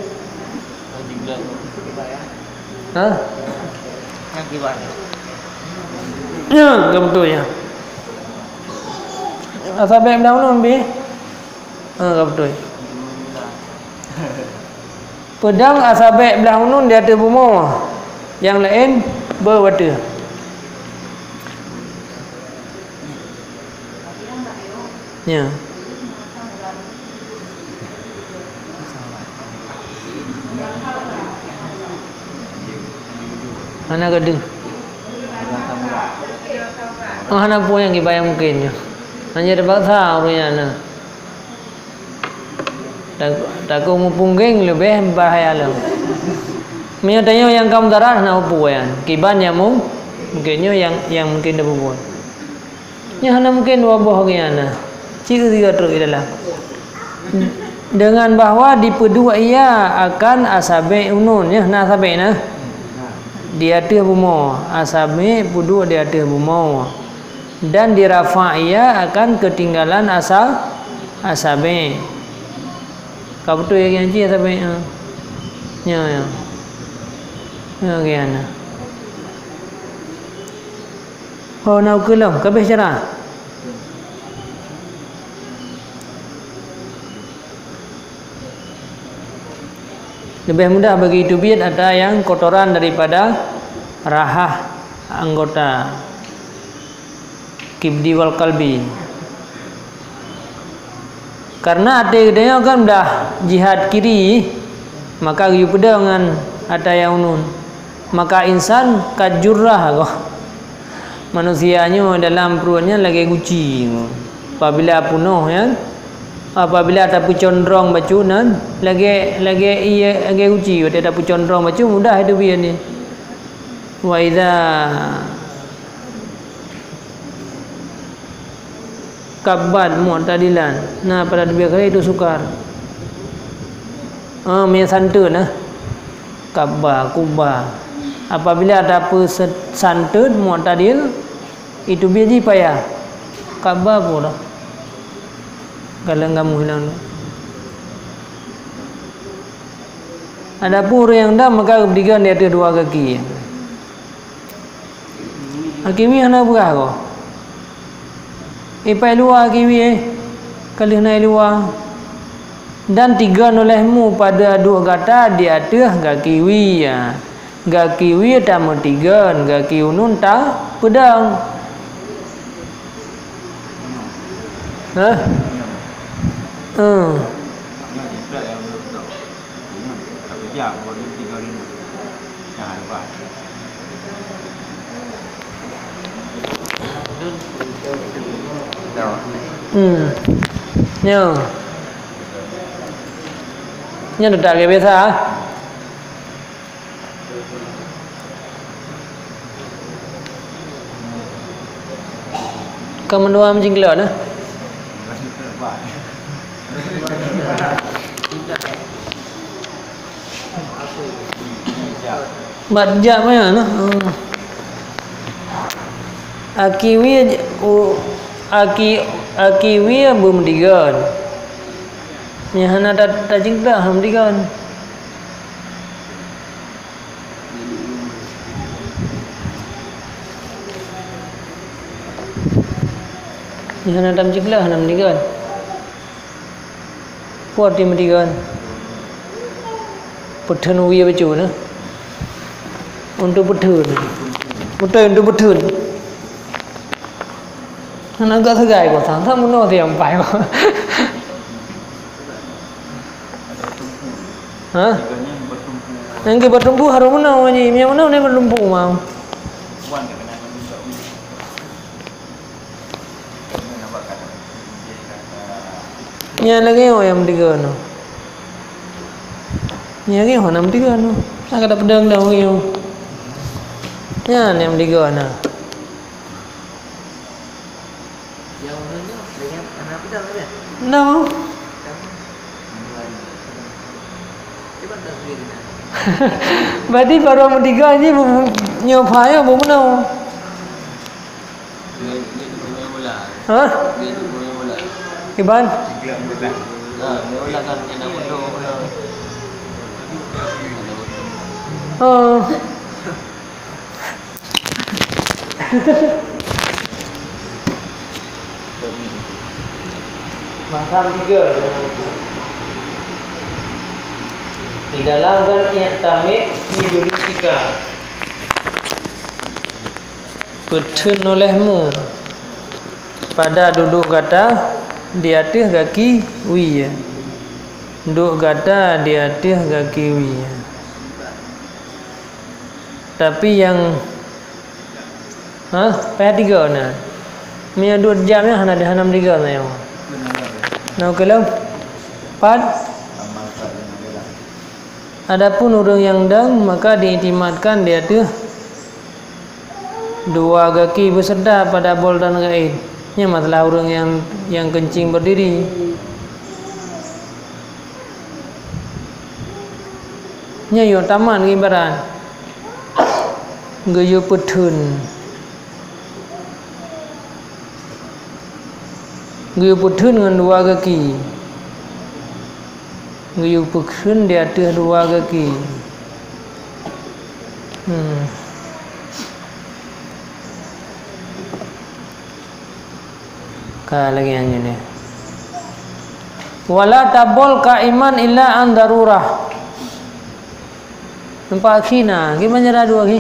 Ha? Ya, ka beutôi ya. Asabé blah unun bi. Ha, ka beutôi. Peudong asabé blah unun di ateueh bumoe. Nyang laén beuateueh. Ya. Hana gadeuh. Oh, hana peue nyang kiban nyang mungken nyoe. Hanya teupaksa ureuëng nyan na. Tak-, takot meupunggeng leubeh bahaya lom. Meunyoe tanyoe nyang ka mudarat hana peue nyan. Kiban nyang mung-, mungken nyoe nyang, nyang mungken tapeubuet. Nyoe hana mungken dua boh geuh nyan na. Cit sigoe trok di dalam. Dengan bahwa dipeuduek ia akan asabé unun, nyoe na asabé na. Di ateueh bumoe, asabé peuduek di ateueh bumoe. Dan dirafa ia akan keutinggalan asa-, asabé. Ka beutôi lagée nyan cit asabé, ha. Nyoe, nyoe. Nyoe lagée nyan na. Oh, na ukeue lom, ka abéh cara. Leubeh mudah bagi teubiet ata nyang kotoran daripada rahah anggota kibdi wal kalbi. Karena até geutanyoe kan blah jihad kiri, maka geuyue peudong ngon ata nyang unun. Maka insan ka jurah goh. Manusia nyoe dalam pruet nyan lagée guci. Apabila peunoh nyan, apabila tapeucondrong bacut nyan, lagée, lagée ié, lagée guci, watée tapeucondrong bacut mudah teubiet nyan. Wa idza kabbat mu'tadilan. Na pada teubiet kali itu sukar. Ah, mie santeun nah. Kabba, kubba. Apabila ada apa se-, santeun mu'tadil, itu biji payah. Kabba pula. Kalau kamu hilang. Adapun ureuëng nyang dam maka geupeudigon di ateueh dua gaki. Akiwi hana peugah ko. Ipai luwa akiwi, eh. Ka lheueh na luwa. Dan tigon olehmu pada duek gata di ateueh gaki wie, ya. Gaki wie tameutigon, gaki unun tapeudong. Hah? Hmm. Hmm. Nyo. Nyo teutap lagèe biasa. Ka meunoe meucingkleuk na. Bat jak maya na. Oh. Aki wie, u-, aki, aki wie beumeudigon. Nyang hana ta-, tacingkleuk hana meudigon. Nyang hana tameucingkleuk hana meudigon. Peue arti meudigon? Peutheun wie bacut na. Untuk peutheun. Beutôi untuk peutheun. Hana gak sagai ko sang, sang meunoe siang pai ko. Ha? Nyang geubatumpu harôh meunoe nyan, nyang meunoe nyan batumpu mau. Nyan lagèe nyoe nyang meudigon nyoe. Nyan lagèe nyoe nyang meudigon nyoe. Ka tapeudong dah lagèe nyoe. Nyan nyang meudigon nyoe. Nyoe. Berarti baru meudigon jih bu-, bu-, nyoe pha nyoe bu meunoe. Ha? Iban? Oh. Mazhab tiga. Di dalam dan i'tamid fi julusikum. Peutheun olehmu pada duduek gata di ateueh gaki wie. Duek gata di ateueh gaki wie. Tapi nyang, ha, payah tiga na. Meunyoe duek jam nyan hana, hana meudigon na nyoe. Na ukeue lom? Pat? Adapun ureuëng nyang dam, maka diiktimadkan di ateueh dua gaki beuseureuta pada bol dan ghaid. Nyan masalah ureuëng nyang, nyang keuncing berdiri. Nyan yoh taman ibarat geuyue peutheun. Geuyue peutheun ngon dua gaki. Geuyue peutheun di ateueh dua gaki. Hmm. Ka lagèe nyan nyoe. Wala tabol qaiman illa an darurah. Nampak khi na, kiban cara duek khi?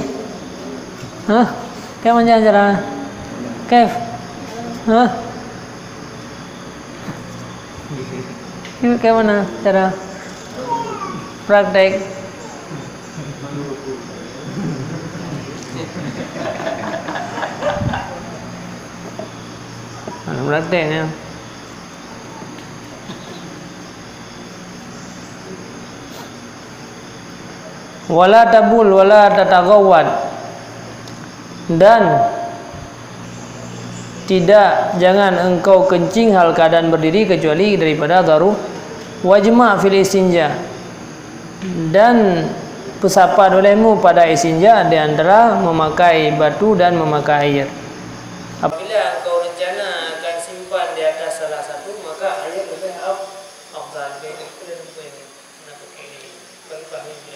Hah? Kiban cara? Kaif? Hah? Kiban cara? Praktek. Praktek ya. Wala tabul, wala tataghawwat. Dan tidak, jangan engkau kencing hal keadaan berdiri kecuali daripada daru-, wajma' fil istinja. Dan peusapat olehmu pada istinja di antara memakai batu dan memakai air. Apabila engkau rencana akan simpan di atas salah satu, maka air lebih af-, afdal. Jadi, kita lupa ini. Kenapa kayak ini? Baru paham.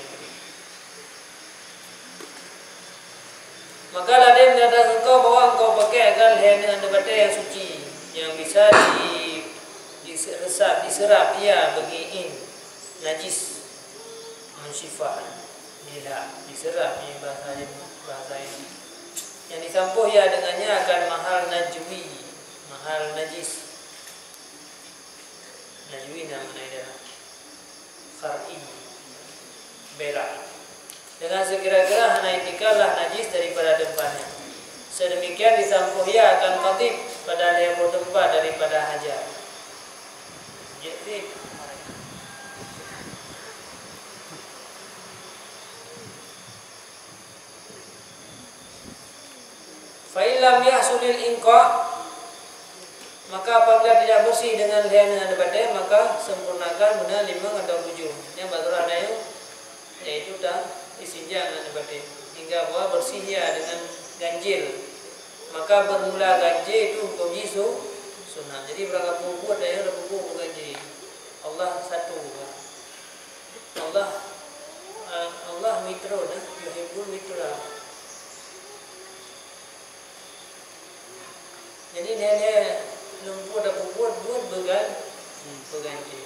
Maka ladém di ateueh engkau bahwa engkau pakai akan lhèe neuh batèe nyang suci, nyang bisa di, diseurap, diseurap ia beungéh in najis, munsyifah, dilap, diseurap, nyan bahasa, bahasa ini. Nyang disampôh ia deungon nyan akan mahal najwi, mahal najis. Najwi na meunan darah. Khar'i. Berak. Dengan sekira-kira hana itikal lah najis daripada teumpat nyan. Sedemikian disampôh ia akan qatib pada lhèe boh teumpat daripada hajar. Jeuet sih. Fa in lam yahsulil inqa, maka apabila tidak bersih dengan lhèe neuh batèe, maka sempurnakan meunan limong atau tujoh. Nyan bak surah dayeuh, yaitu ta istinja ngon batèe. Hingga bahwa bersih ia dengan ganjil. Maka bermula ganjil itu hukum jih su-, sunat. Jadi, barang kapeubeuet dayeuh, kapeubeuet ganjil. Allah satu. Allah, eh, Allah witra, nah, yuhibbul witra. Jadi, lhèe-lhèe lumpur dan puput buet beugan-, beuganjil.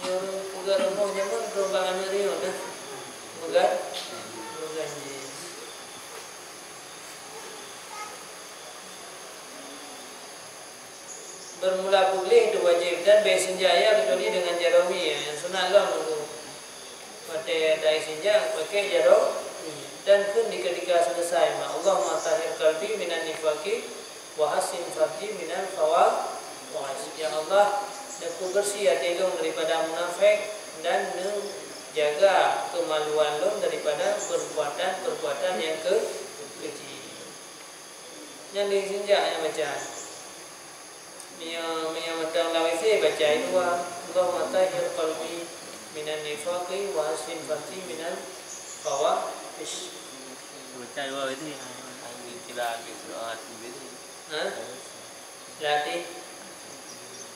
Nyoe ureueng peugah rumoh jameun, ureueng bak aneuk rion, nah, beugan-, beuganjil. Bermula peugleh itu wajib dan bèk istinja ia kecuali dengan jaroe, nyang sunat lom nunggu. Watèe ta istinja pakai jaroe, dan kheun di keudika seuleusoe ma, Allahumma tahhir qalbi minan nifaqi wa hassin farji minal fawahish. Ya Allah, neupeubeursi até lôn daripada munafék dan neujaga keumaluan lôn daripada peurbuatan-peurbuatan nyang keu-, keuji. Nyan di sinjak nyang baca. Meunyoe, meunyoe mantong lam WC baca ayat dua, "Allahumma tahhir qalbi minan nifaqi wa hassin farji minal fawahish." Baca dua WC, ha, ha, ha, tidak ambil doa WC. Ha? Latih.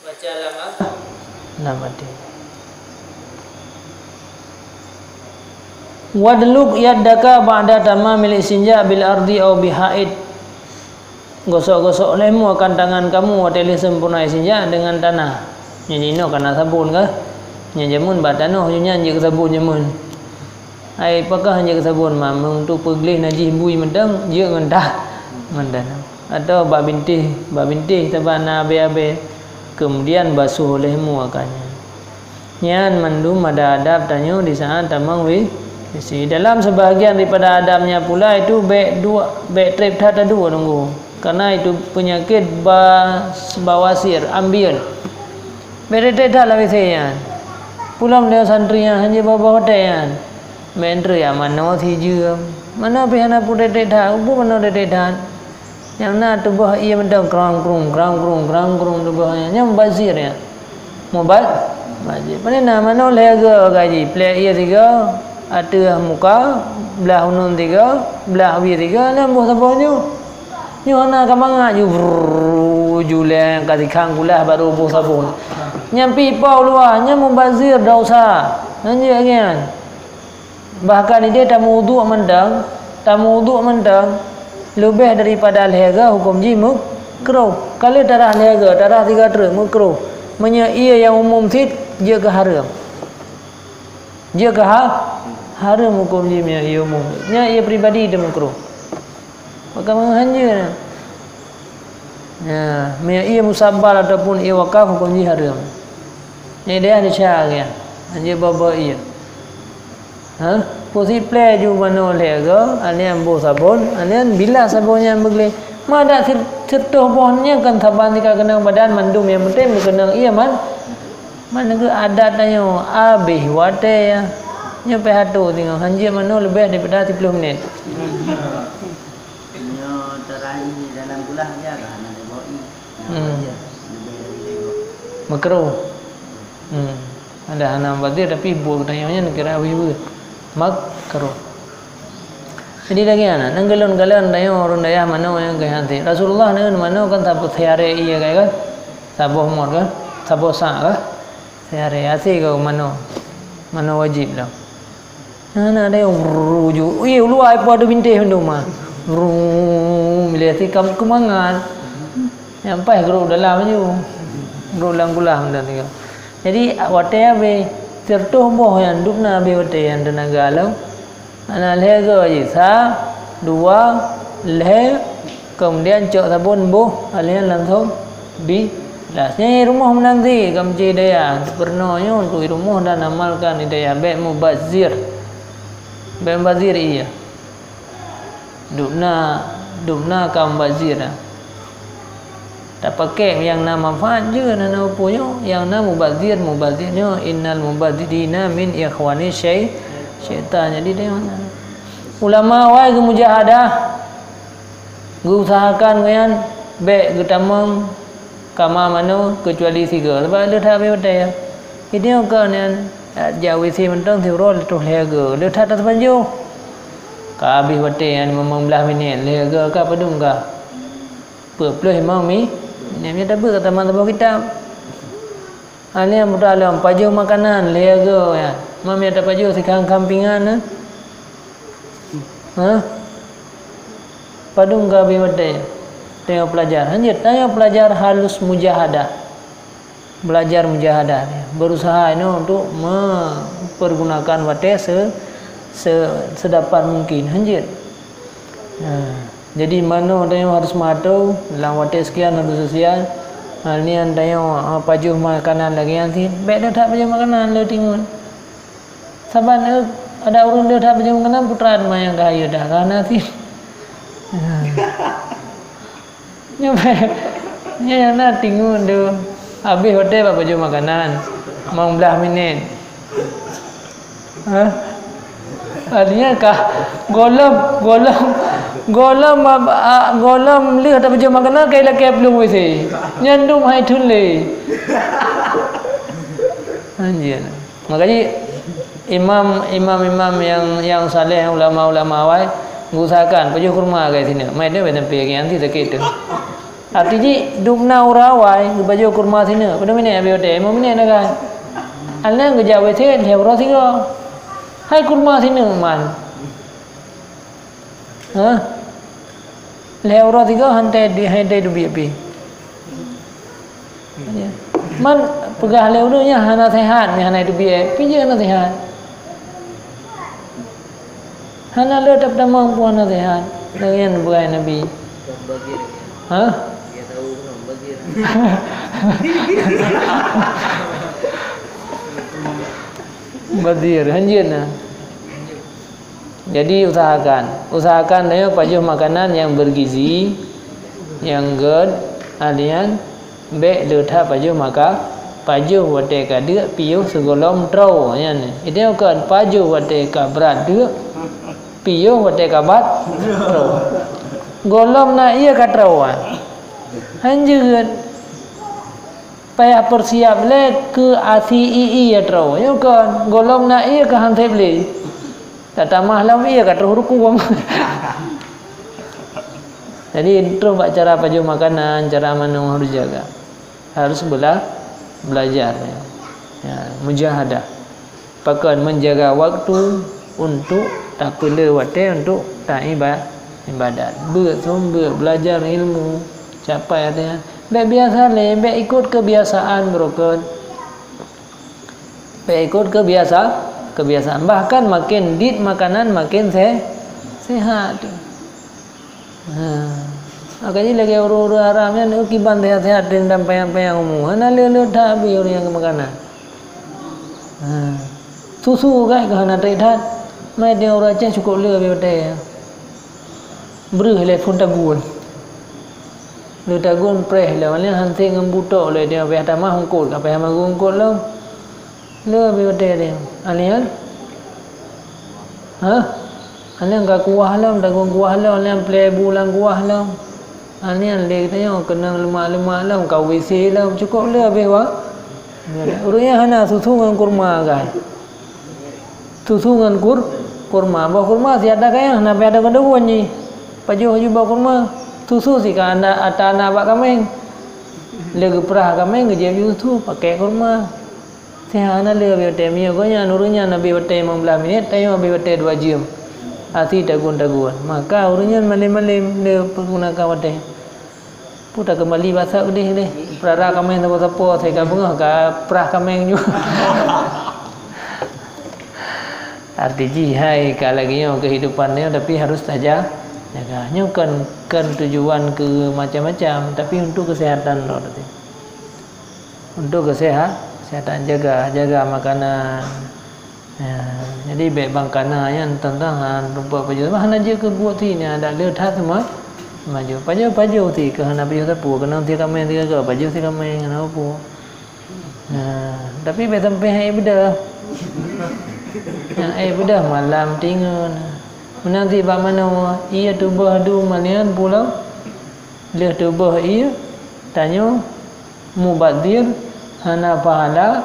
Baca lam a-, lam até. Wadluk yaddaka ba'da tamamil istinja bil ardi au biha'id. Gosok-gosok lé mu akan tangan kamu watèe lheuh sempurna istinja deungon tanah. Nyan jinoe kana sabon kah? Nyan jameun bak tanoh, nyan jeuet keu sabon jameun. Ai pakah jeuet keu sabon ma, meunyoe peugleh najih bui mantong, jeuet ngon ta-, ngon tanoh. Atawa bak bintéh, bak bintéh saban na abèe-abèe, keumudian basoh lé mu akan nyan. Nyan mandum ada adab tanyoe di saat tamong wi-, WC. Dalam sebahagian daripada adabnya pula itu bèk dua, bèk trép that taduek nunggu. Karena itu penyakit bas-, bawasir, ambion. Bèk trép that lam WC nyan. Pulom lé santri nyan hana jiboh-boh watèe nyan. Bèk trép ya manoe sijeuem. Manoe pih hana peue trép that, ubu manoe trép that. Nyang na tuboh ie mantong krong krung, krong krung, krong krung tuboh nyan. Nyan mubazir nyan. Muba-, mubazir. Pane na manoe lhèe go gaji, plek ie tiga, ateueh muka, blah uneun tiga, blah wie tiga, nyan boh sabon nyoe. Nyoe hana ka mangat ju, brrrr, ju lé ka sikhang kulah baru boh sabon. Nyan pih ipa u luwa, nyan mubazir dosa. Nyan jeuet nyan. Bahkan idéh tameuwuduk mantong, tameuwuduk mantong, leubeh daripada lhèe go huköm jih meukruh. Ka lheueh tarah lhèe go, tarah tiga treuk meukruh. Meunyoe ie nyang umum cit, jeuet keu hareuem. Jeuet keu ha-, hareuem huköm jih meunyoe ie umum. Nyan ie pribadi teuh meukruh. Maka meuhan jeuet. Ya, meunyoe ie musabbal ataupun ie wakaf huköm jih hareuem. Nyan dayah desya geuh. Hanjeuet boh-boh ie. Ha? Pusi plè ju manoe lhèe go, aneuk boh sabon, aneuk bilah sabon nyan beugleh. Ma dak sir-, siratoh boh nyan kan saban sika keunong badan mandum nyang penting beukeunong ie man. Man nanggroe adat tanyoe abéh watèe ya. Nyoe pih hatô singoh, hanjeuet manoe leubeh daripada siplôh minét. Nyoe teurai dalam kulah dia ka hana dibawa i. Nah, hmm. Dia lebih dari lima. Makruh. Hmm. Ada hana mubazir tapi buet geutanyoe nyan kira abéh beuet. Makruh. Jadi lagèe nyan, nanggroe galon tanyoe ureueng dayah manoe nyang keu hati. Rasulullah nyan manoe kan saboh sehari iya kan? Saboh mot kan? Saboh sa' kan? Sehari hati keu manoe. Manoe wajib dah. Nah, nah, ada yang rujuk. Ih, ulu ai pada bintéh mandum ah. Brum, lheuh sikam keumangat. Nyang paih groe dalam laju. Groe lam kulah meunan tinggai. Jadi, watèe habéh, siratoh boh nyan dum na habéh watèe nyan teunaga lom. Hana lhèe goe jih, sa, dua, lhèe, kemudian cok sabon boh, hal nyan langsông bi-, bilas. Nyan i rumoh meunan cit, ka meucue hidayah. Peurunoe nyoe untuk i rumoh dan amalkan hidayah. Bèk mubazir. Bèk mubazir, iya. Dum na, dum na ka mubazir. Tapakék nyang na manfaat jeuet, hana peue nyoe, nyang na mubazir, mubazir nyoe, innal mubazirina min ikhwani syai-, syaitan. Jadi, dia mana? Ulama awai geumujahadah, geuusahakan nyan, bèk geutamong kama manoe keucuali sigoe, sabab le that habéh watèe. Jadi, nyoe ka nyan, jak W C mantong siuroe troh lhèe goe, le that tapajoh. Ka habéh watèe nyan limong blaih minèt, lhèe goe ka padum ka. Peuet ploh limong mi-, minèt, nyan tabeuet ka tamong saboh kitab. Hana nyang putra lom, pajoh makanan, lhèe goe nyan. Mam nyang tapajoh sikham-kham pingan, eh? Hah? Padum ka habéh watèe. Tanyoe pelajar. Hanjeuet, tanyoe pelajar halus mujahadah. Belajar mujahadah. Berusaha inoe untuk mempergunakan watèe se-, se-, sedapat mungkin. Hanjeuet. Nah, jadi manoe tanyoe harus meuatô, lam watèe sekian harus sekian. Hal nyan tanyoe, ah, pajoh makanan lagèe nyan cit. Bèk le that pajoh makanan, le tingon. Saban, eh, adak ureueng le that pajoh makanan, putra teuma nyang ka hayeu that, ka na cit. Nyoe, nyoe na tingon tu. Habéh watèe bak pajoh makanan. Limong blaih minèt. Hah? Artinya kah gohlom, gohlom, gohlom, ah, gohlom lheueh tapajoh makanan ka ilakèe plueng W C. Nyan dum hai thôn lé. Anjir. Makajih imam, imam-imam nyang, nyang saleh, ulama-ulama awai geuusahakan pajoh kurma keu sineuk. Mai deh bèk sampai lagèe nyan, sakét teuh. Arti jih dum na ureueng awai geupajoh kurma sineuk. Padum minèt habéh watèe? Limong minèt na kan. Alèh geujak W C lhèe uroe sigoe. Hai kurma sineuk man. Hah? Lhèe uroe sigoe han teubiet, han teubiet pih. Man peugah lé ureueng nyan hana seuhat, nyan hana teubiet, pih jeuet hana seuhat. Hana le tapeutamong peue hana seuhat. Lagèe nyan peugah Nabi. Hah? Mubazir, hanjeuet na. Jadi usahakan, usahakan tanyoe pajoh makanan nyang bergizi, nyang gèt, artinya bèk le that pajoh maka, pajoh watèe ka deuk, piôh sigohlom troe, nyan. Itu kan pajoh watèe ka brat deuk, piôh watèe ka bat troe. Gohlom na ié ka troe. Hanjeuet. Payah peusiap lé keu asi i-i ya troe. Nyoe kon, gohlom na ié ka han sép lé. Tatamah lom ié ka troh rukung. Jadi, troh bak cara pajoh makanan, cara manoe harus jaga. Harus bela-, belajar, ya. Ya, mujahadah. Pakon menjaga waktu untuk tapeulé watèe untuk taiba-, ibadat. Beuet sum, beuet belajar ilmu, capai artinya. Bèk biasa lé, bèk ikut kebiasaan beurukon. Bèk ikut kebiasa-, kebiasaan. Bahkan makin dit makanan makin se-, sehat. Ha. Makajih lagèe ureueng-ureueng Arab nyan, kiban sehat-sehat dan panyang-panyang umu. Hana le-le that abéh ureueng nyang makanan. Ha. Susu kai ka hana trép that. Mai di ureueng Aceh cukôp le abéh watèe. Breuh lé phôn tagun. Le tagun preh lé, malah han sép ngon butok lé dia, payah tamah eungkôt, ka payah magun eungkôt lom. Le abéh watèe dia. Alèh nyan? Hah? Alèh nyan ka kuah lom, tagun kuah lom, alèh nyan plè bu lam kuah lom. Alèh nyan lé geutanyoe keunong leumak-leumak lom, ka W C lom, cukôp le abéh wa-, ureueng nyan hana susu ngon kurma kan. Susu ngon kur-, kurma. Boh kurma siat takayang, hana payah dagon-dagon jih. Pajoh laju boh kurma. Susu sika ata na bak kaméng. Le geuprah kaméng, geujieb laju susu, pakèk kurma. Seuhat hana le abéh watèe. Meunyoe gobnyan ureueng nyan abéh watèe limong blaih minèt, tanyoe abéh watèe dua jeuem. Asie tagun-tagun. Maka ureuëng nyan malem-malem dia pergunakan watée. Peue takeumbali basa keudeh deh. Peurara kaméng sapo-sapo, sai ka beungoh ka prah kaméng nyoe. Arti jih hai ka lagée nyoe kehidupan nyoe, tapi harus taja-, jaga. Nyoe kon, kon tujuan keu macam-macam, tapi untuk kesehatan droe tadi. Untuk keseha-, kesehatan, jaga, jaga makanan. Ya, jadi bék bang kana nyan teuntang han rumpok pajoh. Bah hana jeuet keu buet si nyan, dak le that seuma-, seumaju. Pajoh-pajoh si keu hana pajoh sapeue, keunan si kaméng si gaga, pajoh si kaméng hana peue. Nah, tapi bék sampai hai bedah. Nah, eh bedah malam tingon. Meunan si bak manoe, iya tuboh du malian pulo. Lheueh tuboh ié, tanyoe mubazir, hana pahala,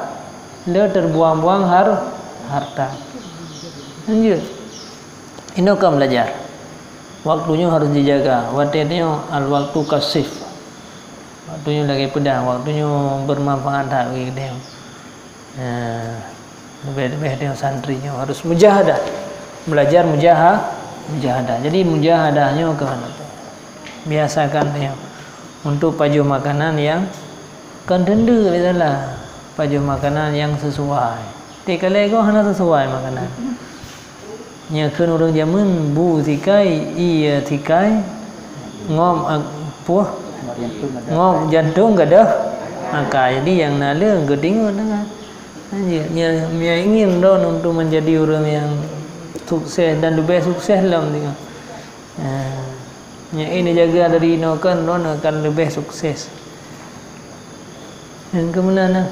le teubuang-buang har-, harta. Lanjut. Inoe ka belajar. Waktu nyoe harus dijaga. Watée nyoe al-waktu kasif. Waktu nyoe lagée peudang, waktu nyoe bermanfaat that bagi geutanyoe. Nah, leubeh-leubeh tanyoe santri nyoe harus mujahadah. Belajar mujaha-, mujahadah. Jadi mujahadah nyoe keuh biasakan tanyoe untuk pajoh makanan nyang kon teundeuk salah, pajoh makanan nyang sesuai. Tieb kali goh hana sesuai makanan. Nyan kheun ureuëng jameun, bu sikai, ié sikai, ngom ak-, puih, ngom jantong gadôh akai. Jadi nyang na le geutingot dengan. Nyan, nyan, nyan ingin droen untuk menjadi ureuëng nyang sukses dan leubeh sukses lom dia. Ha. Nyan, eh, neujaga dari inoe kan, droen akan leubeh sukses. Nyang keumeunan nah.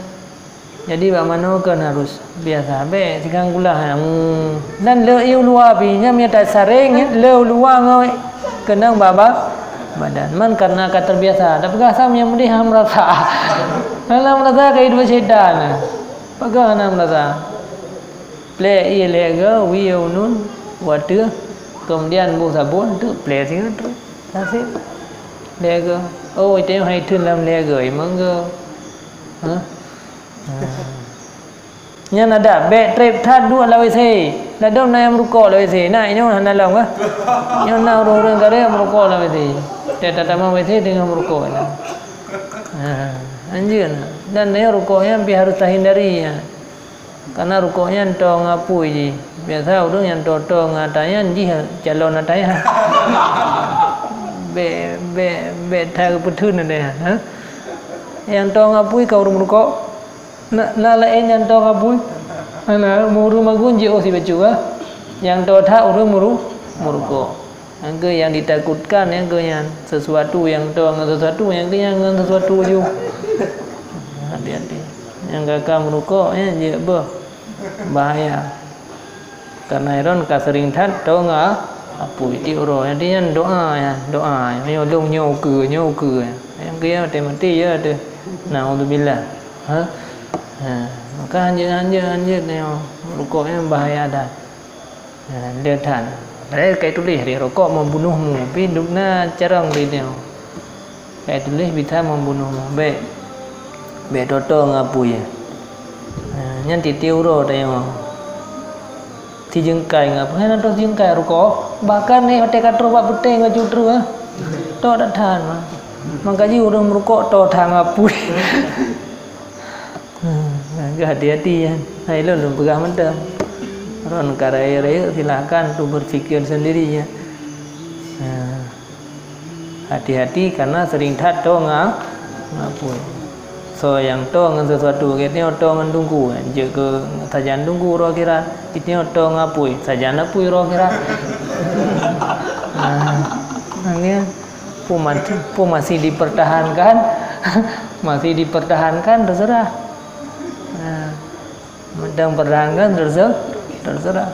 Jadi bak manoe kan harus biasa. Bék sikang gula nyang dan le ié u luwa pih, nyan meunyo tasareng le u luwa ngon keunong bak ba-, badan. Man karena ka terbiasa. Tapeugah sam nyang meudeh hana meurasa. Hana meurasa ka hidup syaitan. Peugah hana meurasa. Plek ié lhée goe, wie unun, wateueh, kemudian boh sabon, teuk plek singoh treuk. Taseb. Lhée goe. Oh, itém hai theun lam lhée goe, meugo. Hah? Nyan adak, bék treb that duek lam WC. Ladom na nyang meurukok lam WC. Na, nyoe hana lom kah? Nyoe na ureuëng-ureuëng kareueng meurukok lam WC. Teuh tatamong WC teungoh meurukok na. Ha, anjeuen. Dan nyoe rukok nyan pih harus tahindari nyan. Karena rukok nyan toe ngon apui jih. Biasa ureuëng nyang toe-toe ngon ata nyan jih calon ata nyan. Bék, bék, bék that geupeutheun ata nyan, ha? Nyang toe ngon apui ka ureuëng meurukok. Na, na laén nyang toe ngon apui. Hana, ureuëng magun jiôh sibacut, ha? Nyang toe that ureuëng meuru-, meurukok. Nyang keuh nyang ditakutkan, nyang keuh nyan sesuatu nyang toe ngon sesuatu, nyang keuh nyan ngon sesuatu ju. Hati-hati. Nyang ka-ka meurukok nyan jeuet beuh bahaya. Karena droen ka seuring that toe ngon apui tiep uroe. Jadi nyan doa nyan, doa nyan. Nyoe lôn nyoe ukeue, nyoe ukeue. Nyang keuh nyan maté-maté ya teuh. Naudzubillah. Ha? Ha. Maka hanjeuet, hanjeuet, hanjeuet nyoe. Meurukok nyan bahaya that. Ha, le that. Padahai ka tuléh di rukok membunuhmu, tapi dum na carông di nyoe. Ka tuléh bisa membunuhmu, bék. Bék toe-toe ngon apui. Ha, nyan tiep-tiep uroe tanyoe. Sijeungkai ngon apui, hana troh sijeungkai rukok. Bahkan nyoe watée ka troh bak peuténg ngon cutru, ha. Tok dak that, ha. Maka jih ureuëng meurukok toe that ngon apui. Hmm, hati-hati ya. Hai lôn, lôn peugah mantong. Ron ka rayeuk-rayeuk, silahkan tu berpikir sendiri ya. Ha. Hati-hati karena sering that toe ngon, ngon apui. Soe nyang toe ngon sesuatu, gét nyoe toe ngon teungku, jeuet keu sajan teungku roh akhirat. Gét nyoe toe ngon apui, sajan apui roh akhirat. Ha. Nyan, peue ma-, peue masih dipertahankan? Masih dipertahankan, terserah. Nah, mantong pertahankan, terse-, terserah.